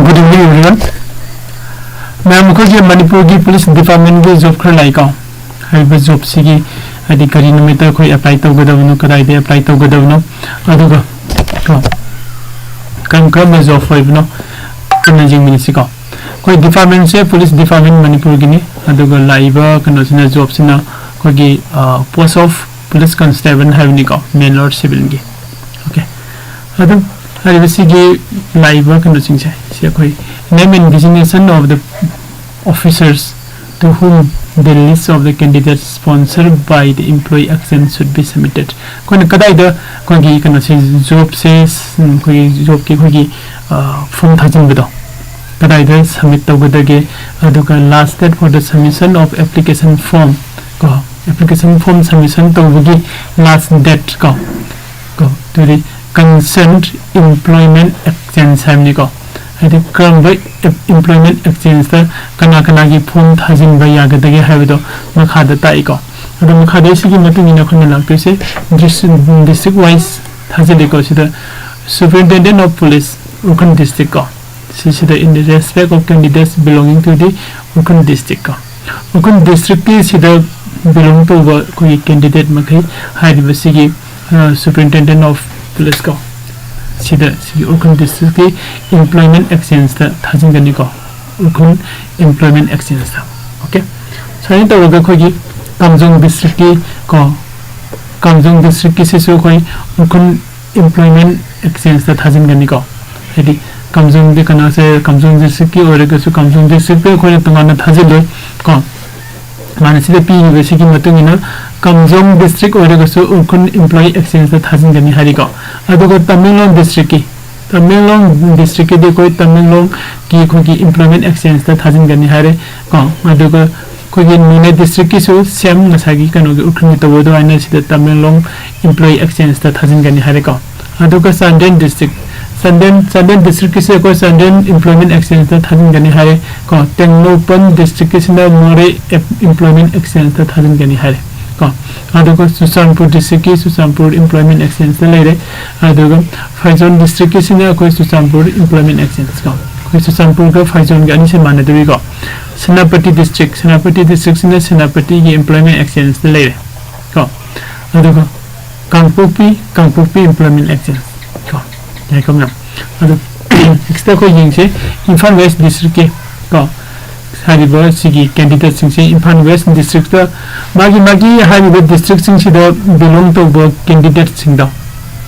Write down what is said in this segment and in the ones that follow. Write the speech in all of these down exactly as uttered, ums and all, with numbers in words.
Good evening, everyone. ꯃꯌꯥꯝ, ꯑꯩꯈꯣꯏꯒꯤ ꯃꯅꯤꯄꯨꯔꯒꯤ ꯄꯨꯂꯤꯁ ꯗꯤꯄꯥꯔꯠꯃꯦꯟꯒꯤ ꯖꯣꯕ ꯈꯔ ꯂꯥꯛꯏꯀꯣ꯫ ꯍꯥꯏꯔꯤꯕ ꯖꯣꯕꯁꯤꯒꯤ ꯍꯥꯏꯗꯤ ꯀꯔꯤ ꯅꯨꯃꯤꯠꯇ ꯑꯩꯈꯣꯏ ꯑꯦꯄ꯭ꯂꯥꯏ ꯇꯧꯒꯗꯕꯅꯣ, ꯀꯗꯥꯏꯗ ꯑꯦꯄ꯭ꯂꯥꯏ ꯇꯧꯒꯗꯕꯅꯣ, ꯑꯗꯨꯒ ꯀꯣ, ꯀꯔꯝ ꯀꯔꯝꯕ ꯖꯣꯕ ꯑꯣꯏꯕꯅꯣ ꯄꯨꯟꯅ ꯌꯦꯡꯃꯤꯟꯅꯁꯤꯀꯣ꯫ ꯑꯩꯈꯣꯏ ꯗꯤꯄꯥꯔꯠꯃꯦꯟꯁꯦ ꯄꯨꯂꯤꯁ ꯗꯤꯄꯥꯔꯠꯃꯦꯟ ꯃꯅꯤꯄꯨꯔꯒꯤꯅꯤ꯫ ꯑꯗꯨꯒ ꯂꯥꯛꯏꯕ ꯀꯩꯅꯣꯁꯤꯅ, ꯖꯣꯕꯁꯤꯅ ꯑꯩꯈꯣꯏꯒꯤ ꯄꯣꯁ ꯑꯣꯐ ꯄꯨꯂꯤꯁ ꯀꯟꯁꯇꯦꯕꯜ ꯍꯥꯏꯕꯅꯤꯀꯣ, ꯃꯦꯟ ꯑꯣꯔ ꯁꯤꯚꯤꯜꯒꯤ꯫ ꯑꯣꯀꯦ, ꯑꯗꯨꯝ ꯍꯥꯏꯔꯤꯕ ꯁꯤꯒꯤ ꯂꯥꯛꯏꯕ ꯀꯩꯅꯣꯁꯤꯡꯁꯦ, ꯁꯤ ꯑꯩꯈꯣꯏ name and designation of the officers to whom the list of the candidates sponsored by the employee exchange should be submitted. ꯑꯩꯈꯣꯏꯅ ꯀꯗꯥꯏꯗ ꯑꯩꯈꯣꯏꯒꯤ ꯀꯩꯅꯣꯁꯦ, ꯖꯣꯕꯁꯦ, ꯑꯩꯈꯣꯏꯒꯤ ꯖꯣꯕꯀꯤ ꯑꯩꯈꯣꯏꯒꯤ ꯐꯣꯝ ꯊꯥꯖꯤꯟꯕꯗꯣ ꯀꯗꯥꯏꯗ ꯁꯕꯃꯤꯠ ꯇꯧꯒꯗꯒꯦ, ꯑꯗꯨꯒ last date for the submission of application form ꯀꯣ, ꯑꯦꯄ꯭ꯂꯤꯀꯦꯁꯟ ꯐꯣꯝ ꯁꯕꯃꯤꯁꯟ ꯇꯧꯕꯒꯤ ꯂꯥꯁ ꯗꯦꯠ ꯀꯣ, ꯀꯣ, ꯑꯗꯨꯗꯤ ꯀꯟꯁꯦꯟꯠ ꯏꯝꯄ꯭ꯂꯣꯏꯃꯦꯟ ꯑꯦꯛꯆꯦꯟꯖ ꯍꯥꯏꯕꯅꯤꯀꯣ꯫ ꯍꯥꯏꯗꯤ ꯀꯔꯝꯕ ꯏꯝꯄ꯭ꯂꯣꯏꯃꯦꯟ ꯑꯦꯛꯆꯦꯟꯖꯇ ꯀꯅꯥ ꯀꯅꯥꯒꯤ ꯐꯣꯝ ꯊꯥꯖꯤꯟꯕ ꯌꯥꯒꯗꯒꯦ ꯍꯥꯏꯕꯗꯣ ꯃꯈꯥꯗ ꯇꯥꯛꯏꯀꯣ꯫ ꯑꯗꯣ ꯃꯈꯥꯗ ꯁꯤꯒꯤ ꯃꯇꯨꯡ ꯏꯟꯅ ꯑꯩꯈꯣꯏꯅ ꯂꯥꯛꯇꯣꯏꯁꯦ, ꯗꯤꯁꯇ꯭ꯔꯤꯛ ꯋꯥꯏꯁ ꯊꯥꯖꯤꯜꯂꯤꯀꯣ꯫ ꯁꯤꯗ Superintendent of Police, Ukhrul district ꯀꯣ, ꯁꯤꯁꯤꯗ in the respect of candidates belonging to the Ukhrul district ꯀꯣ꯫ ꯎꯈ꯭ꯔꯨꯜ ꯗꯤꯁꯇ꯭ꯔꯤꯛꯀꯤ ꯁꯤꯗ ꯕꯤꯂꯣꯡ ꯇꯧꯕ ꯑꯩꯈꯣꯏꯒꯤ ꯀꯦꯟꯗꯤꯗꯦꯠ ꯃꯈꯩ ꯍꯥꯏꯔꯤꯕꯁꯤꯒꯤ ꯁꯨꯄꯔꯤꯟꯇꯦꯟꯗꯦꯟ ꯑꯣꯐ ꯄꯨꯂꯤꯁ ꯀꯣ, ꯁꯤꯗ ꯁꯤꯒꯤ ꯎꯈ꯭ꯔꯨꯜ ꯗꯤꯁꯇ꯭ꯔꯤꯛꯀꯤ ꯏꯝꯄ꯭ꯂꯣꯏꯃꯦꯟ ꯑꯦꯛꯆꯦꯟꯖꯇ ꯊꯥꯖꯤꯟꯒꯅꯤꯀꯣ꯫ ꯎꯈ꯭ꯔꯨꯜ ꯏꯝꯄ꯭ꯂꯣꯏꯃꯦꯟ ꯑꯦꯛꯆꯦꯟꯖꯇ꯫ ꯑꯣꯀꯦ, ꯁꯨꯃꯥꯏꯅ ꯇꯧꯔꯒ ꯑꯩꯈꯣꯏꯒꯤ ꯀꯥꯝꯖꯣꯡ ꯗꯤꯁꯇ꯭ꯔꯤꯛꯀꯤ ꯀꯣ, ꯀꯥꯝꯖꯣꯡ ꯗꯤꯁꯇ꯭ꯔꯤꯛꯀꯤꯁꯤꯁꯨ ꯑꯩꯈꯣꯏ ꯎꯈ꯭ꯔꯨꯜ ꯏꯝꯄ꯭ꯂꯣꯏꯃꯦꯟ ꯑꯦꯛꯆꯦꯟꯖꯇ ꯊꯥꯖꯤꯟꯒꯅꯤꯀꯣ꯫ ꯍꯥꯏꯗꯤ ꯀꯥꯝꯖꯣꯡꯗꯤ ꯀꯩꯅꯣꯁꯦ, ꯀꯥꯝꯖꯣꯡ ꯗꯤꯁꯇ꯭ꯔꯤꯛꯀꯤ ꯑꯣꯏꯔꯒꯁꯨ ꯀꯥꯝꯖꯣꯡ ꯗꯤꯁꯇ꯭ꯔꯤꯛꯇ ꯑꯩꯈꯣꯏꯅ ꯇꯣꯉꯥꯟꯅ ꯊꯥꯖꯤꯜꯂꯣꯏ ꯀꯣ꯫ ꯃꯥꯅ ꯁꯤꯗ ꯄꯤꯔꯤꯕꯁꯤꯒꯤ ꯃꯇꯨꯡ ꯏꯟꯅ ꯀꯥꯝꯖꯣꯡ ꯗꯤꯁꯇ꯭ꯔꯤꯛ ꯑꯣꯏꯔꯒꯁꯨ ꯎꯈ꯭ꯔꯨꯜ ꯏꯝꯄ꯭ꯂꯣꯌꯤ ꯑꯦꯛꯆꯦꯟꯖꯇ ꯊꯥꯖꯤꯟꯒꯅꯤ ꯍꯥꯏꯔꯤꯀꯣ꯫ ꯑꯗꯨꯒ ꯇꯃꯦꯡꯂꯣꯡ ꯗꯤꯁꯇ꯭ꯔꯤꯛꯀꯤ, ꯇꯃꯦꯡꯂꯣꯡ ꯗꯤꯁꯇ꯭ꯔꯤꯛꯀꯤꯗꯤ ꯑꯩꯈꯣꯏ ꯇꯃꯦꯡꯂꯣꯡꯒꯤ ꯑꯩꯈꯣꯏꯒꯤ ꯏꯝꯄ꯭ꯂꯣꯏꯃꯦꯟ ꯑꯦꯛꯆꯦꯟꯖꯇ ꯊꯥꯖꯤꯟꯒꯅꯤ ꯍꯥꯏꯔꯦ ꯀꯣ꯫ ꯑꯗꯨꯒ ꯑꯩꯈꯣꯏꯒꯤ ꯅꯣꯅꯦ ꯗꯤꯁꯇ꯭ꯔꯤꯛꯀꯤꯁꯨ ꯁꯦꯝ ꯉꯁꯥꯏꯒꯤ ꯀꯩꯅꯣꯒꯤ ꯎꯈ꯭ꯔꯨꯜꯒꯤ ꯇꯧꯕ ꯑꯗꯨꯃꯥꯏꯅ ꯁꯤꯗ ꯇꯃꯦꯡꯂꯣꯡ ꯏꯝꯄ꯭ꯂꯣꯌꯤ ꯑꯦꯛꯆꯦꯟꯖꯇ ꯊꯥꯖꯤꯟꯒꯅꯤ ꯍꯥꯏꯔꯦꯀꯣ꯫ ꯑꯗꯨꯒ ꯆꯥꯟꯗꯦꯜ ꯗꯤꯁꯇ꯭ꯔꯤꯛ, ꯆꯥꯟꯗꯦꯜ, ꯆꯥꯟꯗꯦꯜ ꯗꯤꯁꯇ꯭ꯔꯤꯛꯀꯤꯁꯦ ꯑꯩꯈꯣꯏ ꯆꯥꯟꯗꯦꯜ ꯏꯝꯄ꯭ꯂꯣꯏꯃꯦꯟ ꯑꯦꯛꯆꯦꯟꯖꯇ ꯊꯥꯖꯤꯟꯒꯅꯤ ꯍꯥꯏꯔꯦ ꯀꯣ꯫ ꯇꯦꯡꯅꯧꯄꯜ ꯗꯤꯁꯇ꯭ꯔꯤꯛꯀꯤꯁꯤꯅ ꯃꯣꯔꯦ ꯏꯝꯄ꯭ꯂꯣꯏꯃꯦꯟ ꯑꯦꯛꯆꯦꯟꯖꯇ ꯊꯥꯖꯤꯟꯒꯅꯤ ꯍꯥꯏꯔꯦ ꯀꯣ꯫ ꯑꯗꯨꯒ ꯆꯨꯔꯆꯥꯟꯄꯨꯔ ꯗꯤꯁꯇ꯭ꯔꯤꯛꯀꯤ ꯆꯨꯔꯆꯥꯟꯄꯨꯔ ꯏꯝꯄ꯭ꯂꯣꯏꯃꯦꯟ ꯑꯦꯛꯆꯦꯟꯖꯇ ꯂꯩꯔꯦ꯫ ꯑꯗꯨꯒ ꯐꯦꯔꯖꯥꯎꯟ ꯗꯤꯁꯇ꯭ꯔꯤꯛꯀꯤꯁꯤꯅ ꯑꯩꯈꯣꯏ ꯆꯨꯔꯆꯥꯟꯄꯨꯔ ꯏꯝꯄ꯭ꯂꯣꯏꯃꯦꯟ ꯑꯦꯛꯆꯦꯟꯖ ꯀꯣ꯫ ꯑꯩꯈꯣꯏ ꯆꯨꯔꯆꯥꯟꯄꯨꯔꯒ ꯐꯥꯏꯖꯣꯟꯒ ꯑꯅꯤꯁꯦ ꯃꯥꯟꯅꯗꯣꯔꯤꯀꯣ꯫ ꯁꯦꯅꯥꯄꯇꯤ ꯗꯤꯁꯇ꯭ꯔꯤꯛ, ꯁꯦꯅꯥꯄꯇꯤ ꯗꯤꯁꯇ꯭ꯔꯤꯛꯁꯤꯅ ꯁꯦꯅꯥꯄꯇꯤꯒꯤ employment exchangeꯇ ꯂꯩꯔꯦ ꯀꯣ꯫ ꯑꯗꯨꯒ ꯀꯥꯡꯄꯣꯛꯄꯤ, ꯀꯥꯡꯄꯣꯛꯄꯤ employment exchange ꯀꯣ꯫ ꯌꯥꯏꯀꯣ ꯃꯌꯥꯝ꯫ ꯑꯗꯨ next ꯑꯩꯈꯣꯏ ꯌꯦꯡꯁꯦ ꯏꯝꯐꯥꯜ ꯋꯦꯁ ꯗꯤꯁꯇ꯭ꯔꯤꯛꯀꯤ ꯀꯣ꯫ ꯍꯥꯏꯔꯤꯕ ꯁꯤꯒꯤ candidateꯁꯤꯡꯁꯦ ꯏꯝꯐꯥꯜ ꯋꯦꯁ ꯗꯤꯁꯇ꯭ꯔꯤꯛꯇ ꯃꯥꯒꯤ ꯃꯥꯒꯤ ꯍꯥꯏꯔꯤꯕ ꯗꯤꯁꯇ꯭ꯔꯤꯛꯁꯤꯡꯁꯤꯗ belong ꯇꯧꯕ candidateꯁꯤꯡꯗꯣ,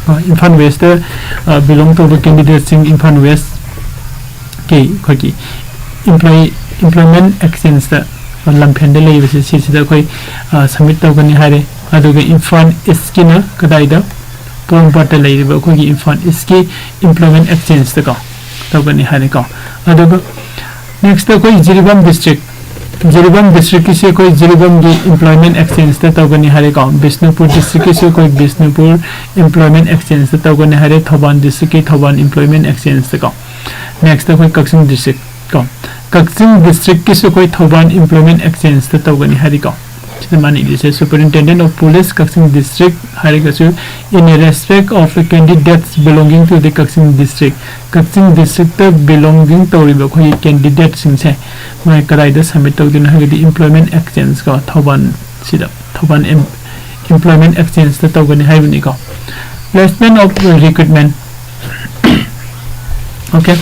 ꯑ, ꯏꯝꯐꯥꯜ ꯋꯦꯁꯇ, ꯑ, belong ꯇꯧꯕ candidateꯁꯤꯡ ꯏꯝꯐꯥꯜ ꯋꯦꯁꯀꯤ ꯑꯩꯈꯣꯏꯒꯤ employ employment exchangeꯇ, ꯑ, ꯂꯝꯐꯦꯜꯗ ꯂꯩꯕꯁꯦ ꯁꯤꯁꯤꯗ ꯑꯩꯈꯣꯏ, ꯑ, submit ꯇꯧꯒꯅꯤ ꯍꯥꯏꯔꯦ꯫ ꯑꯗꯨꯒ ꯏꯝꯐꯥꯜ ꯏꯁꯀꯤꯅ ꯀꯗꯥꯏꯗ? ꯄꯣꯔꯣꯝꯄꯥꯠꯇ ꯂꯩꯔꯤꯕ ꯑꯩꯈꯣꯏꯒꯤ ꯏꯝꯐꯥꯜ ꯏꯁꯀꯤ employment exchangeꯇꯀꯣ ꯇꯧꯒꯅꯤ ꯍꯥꯏꯔꯦꯀꯣ꯫ ꯑꯗꯨꯒ next ꯑꯩꯈꯣꯏ ꯖꯤꯔꯤꯕꯥꯝ ꯗꯤꯁꯇ꯭ꯔꯤꯛ, ꯖꯤꯔꯤꯕꯥꯝ ꯗꯤꯁꯇ꯭ꯔꯤꯛꯀꯤꯁꯦ ꯑꯩꯈꯣꯏ ꯖꯤꯔꯤꯕꯥꯝꯒꯤ employment exchangeꯇ ꯇꯧꯒꯅꯤ ꯍꯥꯏꯔꯦꯀꯣ꯫ ꯕꯤꯁꯅꯨꯄꯨꯔ ꯗꯤꯁꯇ꯭ꯔꯤꯛꯀꯤꯁꯨ ꯑꯩꯈꯣꯏ ꯕꯤꯁꯅꯨꯄꯨꯔ employment exchangeꯇ ꯇꯧꯒꯅꯤ ꯍꯥꯏꯔꯦ꯫ ꯊꯧꯕꯥꯜ ꯗꯤꯁꯇ꯭ꯔꯤꯛꯀꯤ ꯊꯧꯕꯥꯜ employment exchangeꯇꯀꯣ꯫ Next ꯑꯩꯈꯣꯏ ꯀꯛꯆꯤꯡ ꯗꯤꯁꯇ꯭ꯔꯤꯛ ꯀꯣ꯫ ꯀꯛꯆꯤꯡ ꯗꯤꯁꯇ꯭ꯔꯤꯛꯀꯤꯁꯨ ꯑꯩꯈꯣꯏ ꯊꯧꯕꯥꯜ employment exchangeꯇ ꯇꯧꯒꯅꯤ ꯍꯥꯏꯔꯤꯀꯣ꯫ ꯁꯤꯗ ꯃꯥꯅ ꯏꯔꯤꯁꯦ Superintendent of Police Kakching district ꯍꯥꯏꯔꯒꯁꯨ in a respect of the candidates belonging to the Kakching district, Kakching district belonging ꯇꯧꯔꯤꯕ ꯑꯩꯈꯣꯏꯒꯤ candidateꯁꯤꯡꯁꯦ ꯃꯣꯏ ꯀꯗꯥꯏꯗ submit ꯇꯧꯗꯣꯏꯅꯣ ꯍꯥꯏꯔꯒꯗꯤ employment exchange ꯀꯣ, ꯊꯧꯕꯥꯜ ꯁꯤꯗ ꯊꯧꯕꯥꯜ em- employment exchangeꯇ ꯇꯧꯒꯅꯤ ꯍꯥꯏꯕꯅꯤꯀꯣ꯫ Placement of recruitment, okay,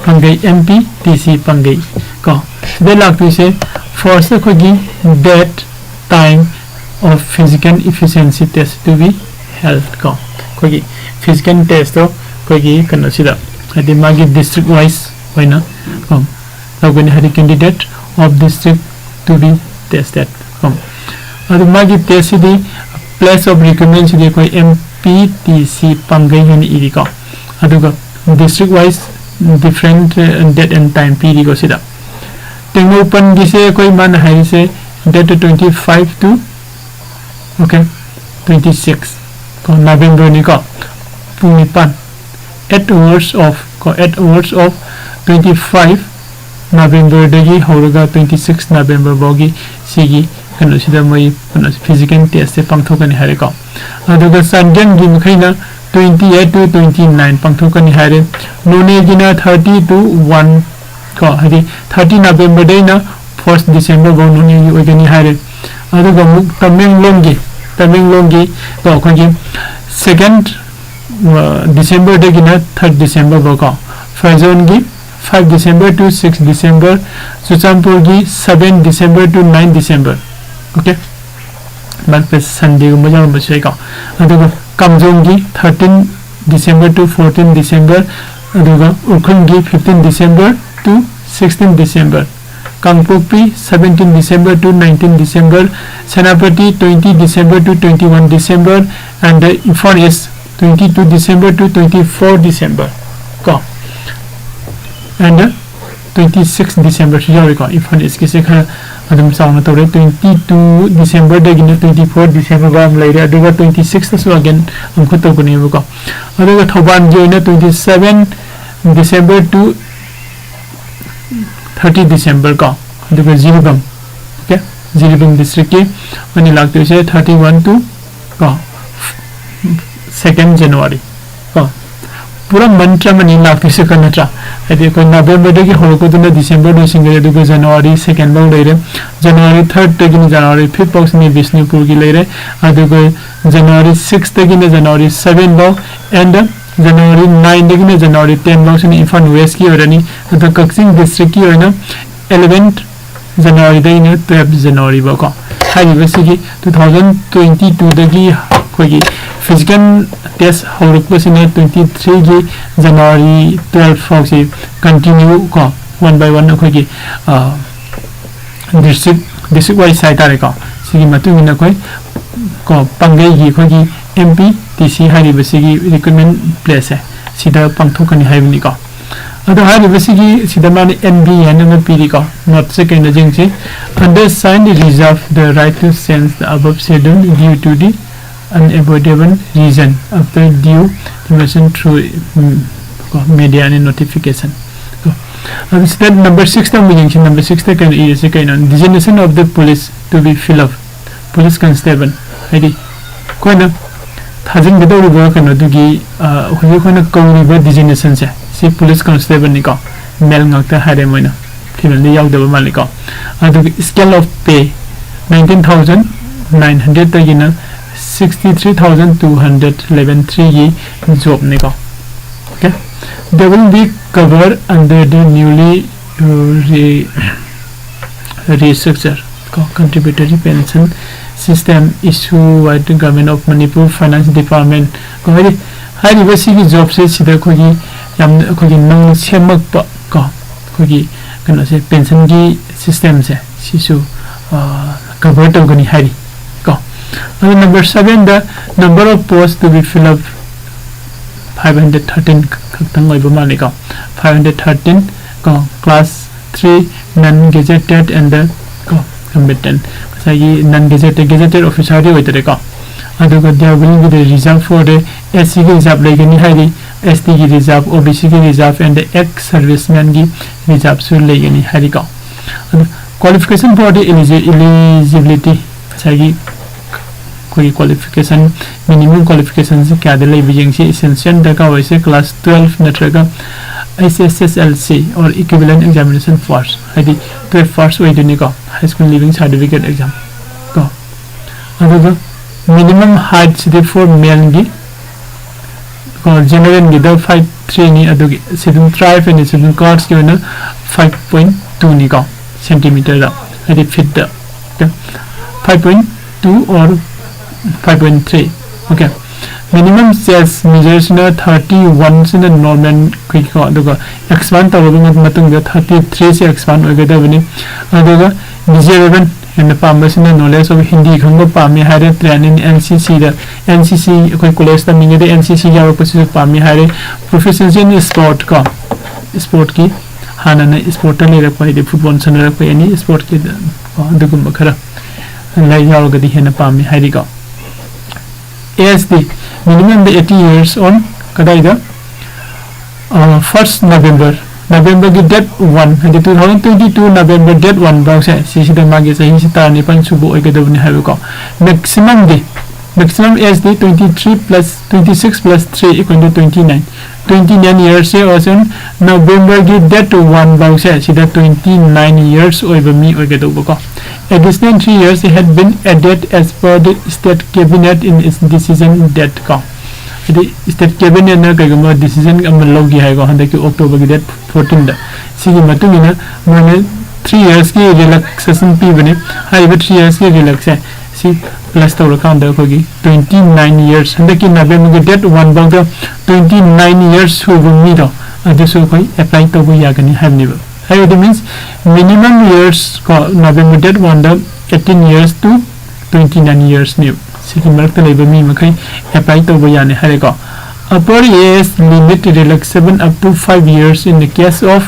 ꯄꯥꯡꯒꯩ, M P T C ꯄꯥꯡꯒꯩ ꯀꯣ꯫ ꯁꯤꯗ ꯂꯥꯛꯇꯣꯏꯁꯦ first ꯑꯩꯈꯣꯏꯒꯤ date, time of physical efficiency test to be held ꯀꯣ꯫ ꯑꯩꯈꯣꯏꯒꯤ physical testꯇꯣ ꯑꯩꯈꯣꯏꯒꯤ ꯀꯩꯅꯣꯁꯤꯗ, ꯍꯥꯏꯗꯤ ꯃꯥꯒꯤ district wise ꯑꯣꯏꯅ ꯀꯣ ꯇꯧꯒꯅꯤ, ꯍꯥꯏꯗꯤ candidate of district to be tested ꯀꯣ꯫ ꯑꯗꯨ ꯃꯥꯒꯤ testꯁꯤꯗꯤ place of recruitmentꯁꯤꯗꯤ ꯑꯩꯈꯣꯏ M P T C ꯄꯥꯡꯒꯩ ꯍꯥꯏꯅ ꯏꯔꯤꯀꯣ꯫ ꯑꯗꯨꯒ district wise different, uh, date and time ꯄꯤꯔꯤꯀꯣ ꯁꯤꯗ꯫ ꯇꯦꯡꯅꯧꯄꯜꯒꯤꯁꯦ ꯑꯩꯈꯣꯏ ꯃꯥꯅ ꯍꯥꯏꯔꯤꯁꯦ date twenty five to, okay, twenty six ꯀꯣ, Novemberꯅꯤꯀꯣ꯫ ꯄꯨꯡ ꯅꯤꯄꯥꯟ, eight hours of ꯀꯣ, eight hours of twenty five Novemberꯗꯒꯤ ꯍꯧꯔꯒ twenty six November ꯐꯥꯎꯒꯤ ꯁꯤꯒꯤ ꯀꯩꯅꯣꯁꯤꯗ ꯃꯣꯏ ꯀꯩꯅꯣ physical testꯁꯦ ꯄꯥꯡꯊꯣꯛꯀꯅꯤ ꯍꯥꯏꯔꯦꯀꯣ꯫ ꯑꯗꯨꯒ ꯆꯥꯟꯗꯦꯜꯒꯤ ꯃꯈꯩꯅ twenty eight to twenty nine ꯄꯥꯡꯊꯣꯛꯀꯅꯤ ꯍꯥꯏꯔꯦ꯫ ꯅꯣꯅꯦꯒꯤꯅ thirty to one ꯀꯣ, ꯍꯥꯏꯗꯤ thirty November ꯗꯩꯅ first December ꯐꯥꯎ ꯅꯣꯅꯦꯒꯤ ꯑꯣꯏꯒꯅꯤ ꯍꯥꯏꯔꯦ꯫ ꯑꯗꯨꯒ ꯑꯃꯨꯛ ꯇꯃꯦꯡꯂꯣꯡꯒꯤ, ꯇꯃꯦꯡꯂꯣꯡꯒꯤ ꯀꯣ, ꯑꯩꯈꯣꯏꯒꯤ second December ꯗꯒꯤꯅ third December ꯐꯥꯎ ꯀꯣ, ꯐꯦꯔꯖꯣꯟꯒꯤ five December to six December, ꯆꯨꯔꯆꯥꯟꯄꯨꯔꯒꯤ seven December to nine December꯫ Okay, ꯃꯔꯛꯇ Sunday ꯒꯨꯝꯕ ꯌꯥꯎꯔꯝꯕꯁꯨ ꯌꯥꯏꯀꯣ꯫ ꯑꯗꯨꯒ ꯀꯥꯝꯖꯣꯡꯒꯤ thirteen December to fourteen December, ꯑꯗꯨꯒ ꯎꯈ꯭ꯔꯨꯜꯒꯤ fifteen December to sixteen December, Kangpokpi seventeen December to nineteen December, Senapati twenty December to twenty one December, and Imphal East twenty two December to twenty four December ꯀꯣ, and twenty six December ꯁꯨ ꯌꯥꯎꯔꯤꯀꯣ꯫ ꯏꯝꯐꯥꯜ ꯏꯁꯀꯤꯁꯦ ꯈꯔ ꯑꯗꯨꯝ ꯆꯥꯎꯅ ꯇꯧꯔꯦ, twenty two December ꯗꯒꯤꯅ twenty four December ꯐꯥꯎ ꯑꯃ ꯂꯩꯔꯦ, ꯑꯗꯨꯒ twenty six ꯇꯁꯨ again ꯑꯃꯨꯛꯀ ꯇꯧꯒꯅꯦꯕꯀꯣ꯫ ꯑꯗꯨꯒ ꯊꯧꯕꯥꯜꯒꯤ ꯑꯣꯏꯅ twenty seven December to thirty December ꯀꯣ, ꯑꯗꯨꯒ ꯖꯤꯔꯤꯕꯥꯝ, okay, ꯖꯤꯔꯤꯕꯥꯝ district ꯀꯤ ꯑꯣꯏꯅ ꯂꯥꯛꯇꯣꯏꯁꯦ thirty one to ꯀꯣ, second January ꯀꯣ, ꯄꯨꯔꯥ month ꯑꯃꯅꯤ ꯂꯥꯛꯇꯣꯏꯁꯦ ꯀꯣ, ꯅꯠꯇ꯭ꯔꯥ? ꯍꯥꯏꯗꯤ ꯑꯩꯈꯣꯏ November ꯗꯒꯤ ꯍꯧꯔꯛꯄꯗꯨꯅ December ꯂꯣꯏꯁꯤꯟꯈ꯭ꯔꯦ, ꯑꯗꯨꯒ January second ꯐꯥꯎ ꯂꯩꯔꯦ, January third ꯇꯒꯤꯅ January fifth ꯐꯥꯎꯁꯤꯅ ꯕꯤꯁꯅꯨꯄꯨꯔꯒꯤ ꯂꯩꯔꯦ, ꯑꯗꯨꯒ January six ꯇꯒꯤꯅ January seven ꯐꯥꯎ, and January nine ꯗꯒꯤꯅ January ten ꯐꯥꯎꯁꯤꯅ Imphal West ꯀꯤ ꯑꯣꯏꯔꯅꯤ꯫ ꯑꯗꯣ ꯀꯛꯆꯤꯡ district ꯀꯤ ꯑꯣꯏꯅ eleventh January ꯗꯒꯤꯅ twelfth January ꯐꯥꯎ ꯀꯣ꯫ ꯍꯥꯏꯔꯤꯕꯁꯤꯒꯤ two thousand twenty two ꯗꯒꯤ ꯑꯩꯈꯣꯏꯒꯤ physical test ꯍꯧꯔꯛꯄꯁꯤꯅ twenty three ꯒꯤ January twelve ꯐꯥꯎꯁꯤ continue ꯀꯣ, one by one ꯑꯩꯈꯣꯏꯒꯤ, ꯑ, district, district wise ꯍꯥꯏꯇꯥꯔꯦꯀꯣ꯫ ꯁꯤꯒꯤ ꯃꯇꯨꯡ ꯏꯟꯅ ꯑꯩꯈꯣꯏ ꯀꯣ, ꯄꯥꯡꯒꯩꯒꯤ ꯑꯩꯈꯣꯏꯒꯤ M P T C ꯍꯥꯏꯔꯤꯕꯁꯤꯒꯤ recruitment place ꯁꯦ ꯁꯤꯗ ꯄꯥꯡꯊꯣꯛꯀꯅꯤ ꯍꯥꯏꯕꯅꯤꯀꯣ꯫ ꯑꯗꯣ ꯍꯥꯏꯔꯤꯕꯁꯤꯒꯤ ꯁꯤꯗ ꯃꯥꯅ N B ꯍꯥꯏꯅ ꯑꯃ ꯄꯤꯔꯤꯀꯣ, note ꯁꯦ ꯀꯩꯅꯣ ꯌꯦꯡꯁꯤ꯫ Undersigned reserve the right to change the above schedule due to the unavoidable reason after due information through, ꯎꯝ, ꯀꯣ, media and notification꯫ ꯀꯣ, ꯑꯗꯨ ꯁꯤꯗ number six ꯇ ꯑꯃꯨꯛ ꯌꯦꯡꯁꯤ꯫ Number six ꯇ ꯀꯩꯅꯣ ꯏꯔꯤꯁꯦ ꯀꯩꯅꯣ? Designation of the police to be fill up, police constable꯫ ꯍꯥꯏꯗꯤ ꯑꯩꯈꯣꯏꯅ ꯊꯥꯖꯤꯟꯒꯗꯧꯔꯤꯕ ꯀꯩꯅꯣꯗꯨꯒꯤ, ꯑ, ꯍꯧꯖꯤꯛ ꯑꯩꯈꯣꯏꯅ ꯀꯧꯔꯤꯕ designation ꯁꯦ, ꯁꯤ police constable ꯅꯤꯀꯣ, male ꯉꯥꯛꯇ ꯍꯥꯏꯔꯦ ꯃꯣꯏꯅ, female ꯗꯤ ꯌꯥꯎꯗꯕ ꯃꯥꯜꯂꯤꯀꯣ꯫ ꯑꯗꯨꯒ scale of pay nineteen thousand nine hundred ꯗꯒꯤꯅ sixty three thousand two hundred eleven three ꯒꯤ job ꯅꯤꯀꯣ꯫ Okay, they will be covered under the newly, uh, re- restructure ꯀꯣ, contributory pension system issue by the Government of Manipur Finance Department ꯀꯣ꯫ ꯍꯥꯏꯗꯤ ꯍꯥꯏꯔꯤꯕ ꯁꯤꯒꯤ job ꯁꯦ, ꯁꯤꯗ ꯑꯩꯈꯣꯏꯒꯤ ꯌꯥꯝꯅ ꯑꯩꯈꯣꯏꯒꯤ ꯅꯧꯅ ꯁꯦꯝꯃꯛꯄ ꯀꯣ, ꯑꯩꯈꯣꯏꯒꯤ ꯀꯩꯅꯣꯁꯦ, pension ꯒꯤ system ꯁꯦ, ꯁꯤꯁꯨ, ꯑ, cover ꯇꯧꯒꯅꯤ ꯍꯥꯏꯔꯤ ꯀꯣ꯫ ꯑꯗꯨ number seven the number of post to be fill up five hundred thirteen ꯈꯛꯇꯪ ꯑꯣꯏꯕ ꯃꯥꯜꯂꯤꯀꯣ꯫ Five hundred thirteen ꯀꯣ, class three non gazetted and the ꯀꯣ, combatant, ꯉꯁꯥꯏꯒꯤ non gazetted, gazetted officer ꯗꯤ ꯑꯣꯏꯗꯔꯦꯀꯣ꯫ ꯑꯗꯨꯒ there will be the reserve for the S C ꯒꯤ reserve ꯂꯩꯒꯅꯤ ꯍꯥꯏꯔꯤ, S T ꯒꯤ reserve, O B C ꯒꯤ reserve and the ex serviceman ꯒꯤ reserve ꯁꯨ ꯂꯩꯒꯅꯤ ꯍꯥꯏꯔꯤꯀꯣ꯫ ꯑꯗꯨ qualification for the eligi- eligibility, ꯉꯁꯥꯏꯒꯤ ꯑꯩꯈꯣꯏꯒꯤ qualification, minimum qualification ꯁꯦ ꯀꯌꯥꯗ ꯂꯩꯕ ꯌꯦꯡꯁꯤ꯫ Essential ꯗꯔꯀꯥꯔ ꯑꯣꯏꯁꯦ class twelve ꯅꯠꯇ꯭ꯔꯒ H S S L C or equivalent examination pass, ꯍꯥꯏꯗꯤ twelve pass ꯑꯣꯏꯗꯣꯏꯅꯤꯀꯣ, high school leaving certificate exam ꯀꯣ꯫ ꯑꯗꯨꯒ minimum height CD for male ꯒꯤ ꯀꯣ, general ꯒꯤꯗ five three ꯅꯤ, ꯑꯗꯨꯒꯤ schedule tribe and schedule caste ꯀꯤ ꯑꯣꯏꯅ five point two ꯅꯤꯀꯣ, centimeter ꯗ, ꯍꯥꯏꯗꯤ feet ꯇ꯫ Okay, five point two or five point three꯫ Okay, minimum chest measure ꯁꯤꯅ thirty one ꯁꯤꯅ normal ꯀꯣ, ꯑꯗꯨꯒ expand ꯇꯧꯔꯕ ꯃꯇꯨꯡꯗ thirty three ꯁꯦ expand ꯑꯣꯏꯒꯗꯕꯅꯤ꯫ ꯑꯗꯨꯒ desirable, ꯍꯦꯟꯅ ꯄꯥꯝꯕꯁꯤꯅ knowledge of Hindi ꯈꯪꯕ ꯄꯥꯝꯃꯤ ꯍꯥꯏꯔꯦ, train in N C C the, N C C ꯑꯩꯈꯣꯏ college ꯇꯝꯃꯤꯉꯩꯗ N C C ꯌꯥꯎꯔꯛꯄꯁꯤꯁꯨ ꯄꯥꯝꯃꯤ ꯍꯥꯏꯔꯦ, proficiency in sport ꯀꯣ, sport ꯀꯤ ꯍꯥꯟꯅꯅ sport ꯇ ꯂꯩꯔꯛꯄ, ꯍꯥꯏꯗꯤ football ꯁꯥꯟꯅꯔꯛꯄ, any sport ꯀꯤ ꯀꯣ, ꯑꯗꯨꯒꯨꯝꯕ ꯈꯔ ꯂꯩ ꯌꯥꯎꯔꯒꯗꯤ ꯍꯦꯟꯅ ꯄꯥꯝꯃꯤ ꯍꯥꯏꯔꯤꯀꯣ꯫ Age D minimum the eighty years on ꯀꯗꯥꯏꯗ? ꯑ, first November, November ꯒꯤ date one, ꯍꯥꯏꯗꯤ two thousand twenty two November date one ꯐꯥꯎꯁꯦ, ꯁꯤꯁꯤꯗ ꯃꯥꯒꯤ ꯆꯍꯤꯁꯤ ꯇꯔꯥꯅꯤꯄꯥꯟ ꯁꯨꯕ ꯑꯣꯏꯒꯗꯕꯅꯤ ꯍꯥꯏꯕꯀꯣ꯫ Maximum D Maximum age D twenty three plus twenty six plus three equal to twenty nine. Twenty nine years ꯁꯦ ꯑꯣꯏꯁꯨ ꯅꯕꯦꯝꯕꯔꯒꯤ date one ꯐꯥꯎꯁꯦ ꯁꯤꯗ twenty nine years ꯑꯣꯏꯕ ꯃꯤ ꯑꯣꯏꯒꯗꯧꯕꯀꯣ. Additional three years had been added as per the state cabinet in its decision date ꯀꯣ. ꯍꯥꯏꯗꯤ state cabinet ꯅ ꯀꯩꯒꯨꯝꯕ decision ꯑꯃ ꯂꯧꯒꯦ ꯍꯥꯏꯀꯣ, ꯍꯟꯗꯛꯀꯤ October ꯒꯤ date fourteen ꯗ, ꯁꯤꯒꯤ ꯃꯇꯨꯡ ꯏꯟꯅ ꯃꯣꯏꯅ three years ꯀꯤ relaxation ꯄꯤꯕꯅꯦ. ꯍꯥꯏꯔꯤꯕ three years ꯀꯤ relax ꯁꯦ ꯁꯤ plus ꯇꯧꯔꯀꯥꯟꯗ ꯑꯩꯈꯣꯏꯒꯤ twenty nine years, ꯍꯟꯗꯛꯀꯤ ꯅꯕꯦꯝꯕꯔꯒꯤ date one ꯐꯥꯎꯗ twenty nine years ꯁꯨꯕ ꯃꯤꯗꯣ, ꯑꯗꯨꯁꯨ ꯑꯩꯈꯣꯏ apply ꯇꯧꯕ ꯌꯥꯒꯅꯤ ꯍꯥꯏꯕꯅꯦꯕ. ꯍꯥꯏꯕꯗꯤ means minimum years ꯀꯣ, November date one the eighteen years to twenty nine years ꯅꯦꯕ. ꯁꯤꯒꯤ ꯃꯔꯛꯇ ꯂꯩꯕ ꯃꯤ ꯃꯈꯩ apply ꯇꯧꯕ ꯌꯥꯅꯤ ꯍꯥꯏꯔꯦꯀꯣ. Upper age limit relaxation up to five years in the case of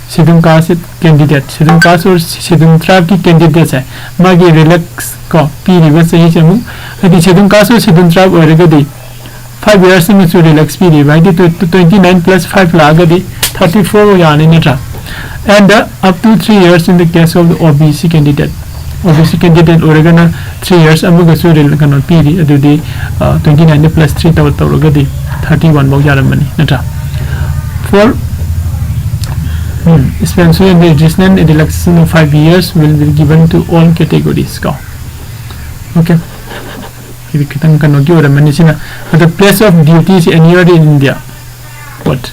schedule caste candidate, schedule caste or schedule tribe ꯀꯤ candidate ꯁꯦ, ꯃꯥꯒꯤ relax ꯀꯣ, ꯄꯤꯔꯤꯕ ꯆꯍꯤꯁꯦ ꯑꯃꯨꯛ, ꯍꯥꯏꯗꯤ schedule caste or schedule tribe ꯑꯣꯏꯔꯒꯗꯤ five years ꯑꯃꯁꯨ relax ꯄꯤꯔꯤꯕ, ꯍꯥꯏꯗꯤ twenty nine plus five ꯂꯥꯛꯑꯒꯗꯤ thirty four ꯌꯥꯅꯤ ꯅꯠꯇ꯭ꯔꯥ? And uh, up to three years in the case of the OBC candidate. OBC candidate ꯑꯣꯏꯔꯒꯅ three years ꯑꯃꯒꯁꯨ rel- ꯀꯩꯅꯣ ꯄꯤꯔꯤ, ꯑꯗꯨꯗꯤ twenty nine plus three ꯇꯧꯔ ꯇꯧꯔꯒꯗꯤ thirty one ꯐꯥꯎ ꯌꯥꯔꯝꯕꯅꯤ ꯅꯠꯇ꯭ꯔꯥ? For um, special additional relaxation of five years will be given to all categories ꯀꯣ. Okay. ꯁꯤꯗꯤ ꯈꯤꯇꯪ ꯀꯩꯅꯣꯒꯤ ꯑꯣꯏꯔꯝꯃꯅꯤ ꯁꯤꯅ. ꯑꯗ place of duty ꯁꯤ anywhere in India. What?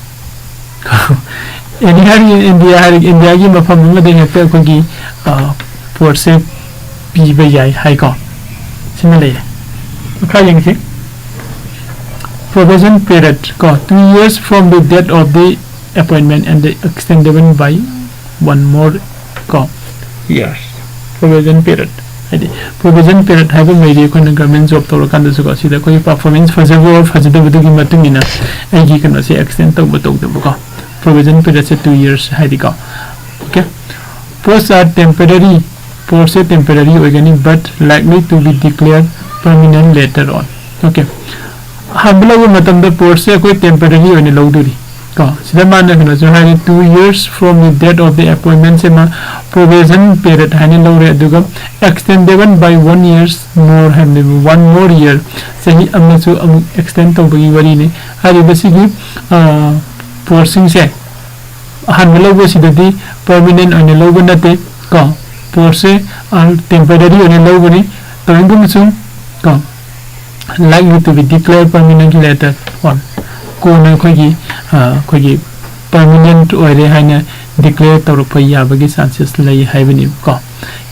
Anywhere in India ꯍꯥꯏꯔꯒ ꯏꯟꯗꯤꯌꯥꯒꯤ ꯃꯐꯝ ꯑꯃꯗ ꯍꯦꯛꯇ ꯑꯩꯈꯣꯏꯒꯤ post ꯁꯦ ꯄꯤꯕ ꯌꯥꯏ ꯍꯥꯏꯀꯣ. ꯁꯤꯃ ꯂꯩꯔꯦ. ꯃꯈꯥ ꯌꯦꯡꯁꯤ. Probation period ꯀꯣ, two years from the date of the appointment and the extendable by one more ꯀꯣ years. Probation period, ꯍꯥꯏꯗꯤ probation period ꯍꯥꯏꯕ ꯃꯩꯗꯤ ꯑꯩꯈꯣꯏꯅ government job ꯇꯧꯔꯀꯥꯟꯗꯁꯨꯀꯣ, ꯁꯤꯗ ꯑꯩꯈꯣꯏꯒꯤ performance ꯐꯖꯕ or ꯐꯖꯗꯕꯗꯨꯒꯤ ꯃꯇꯨꯡ ꯏꯟꯅ ꯑꯩꯒꯤ ꯀꯩꯅꯣꯁꯦ extend ꯇꯧꯕ ꯇꯧꯗꯕꯀꯣ. Probation period ꯁꯦ two years ꯍꯥꯏꯗꯤꯀꯣ. Okay. Posts are temporary, post say temporary ꯑꯣꯏꯒꯅꯤ, but likely to be declared permanent later on. Okay. ꯑꯍꯥꯟꯕ ꯂꯧꯕ ꯃꯇꯝꯗ post ꯁꯦ ꯑꯩꯈꯣꯏ temporary ꯑꯣꯏꯅ ꯂꯧꯗꯣꯔꯤ. ꯀꯣ, ꯁꯤꯗ ꯃꯥꯅ ꯀꯩꯅꯣꯁꯨ ꯍꯥꯏꯔꯦ, "Two years from the date of the appointment" ꯁꯦ ꯃꯥ probation period ꯍꯥꯏꯅ ꯂꯧꯔꯦ, ꯑꯗꯨꯒ "extendable by one years more" ꯍꯥꯏꯕꯅꯦꯕ, "one more year", ꯆꯍꯤ ꯑꯃꯁꯨ ꯑꯃꯨꯛ extend ꯇꯧꯕꯒꯤ ꯋꯥꯔꯤꯅꯤ꯫ ꯍꯥꯏꯔꯤꯕ ꯁꯤꯒꯤ post ꯁꯤꯡꯁꯦ ꯑꯍꯥꯟꯕ ꯂꯧꯕꯁꯤꯗꯗꯤ permanent ꯑꯣꯏꯅ ꯂꯧꯕ ꯅꯠꯇꯦ ꯀꯣ, post ꯁꯦ temporary ꯑꯣꯏꯅ ꯂꯧꯕꯅꯤ꯫ ꯇꯧꯏꯒꯨꯝꯕꯁꯨꯡ ꯀꯣ, "likely to be declared permanent later on", ꯀꯣꯟꯅ ꯑꯩꯈꯣꯏꯒꯤ ꯑꯩꯈꯣꯏꯒꯤ permanent ꯑꯣꯏꯔꯦ ꯍꯥꯏꯅ declare ꯇꯧꯔꯛꯄ ꯌꯥꯕꯒꯤ chances ꯂꯩ ꯍꯥꯏꯕꯅꯦꯕꯀꯣ꯫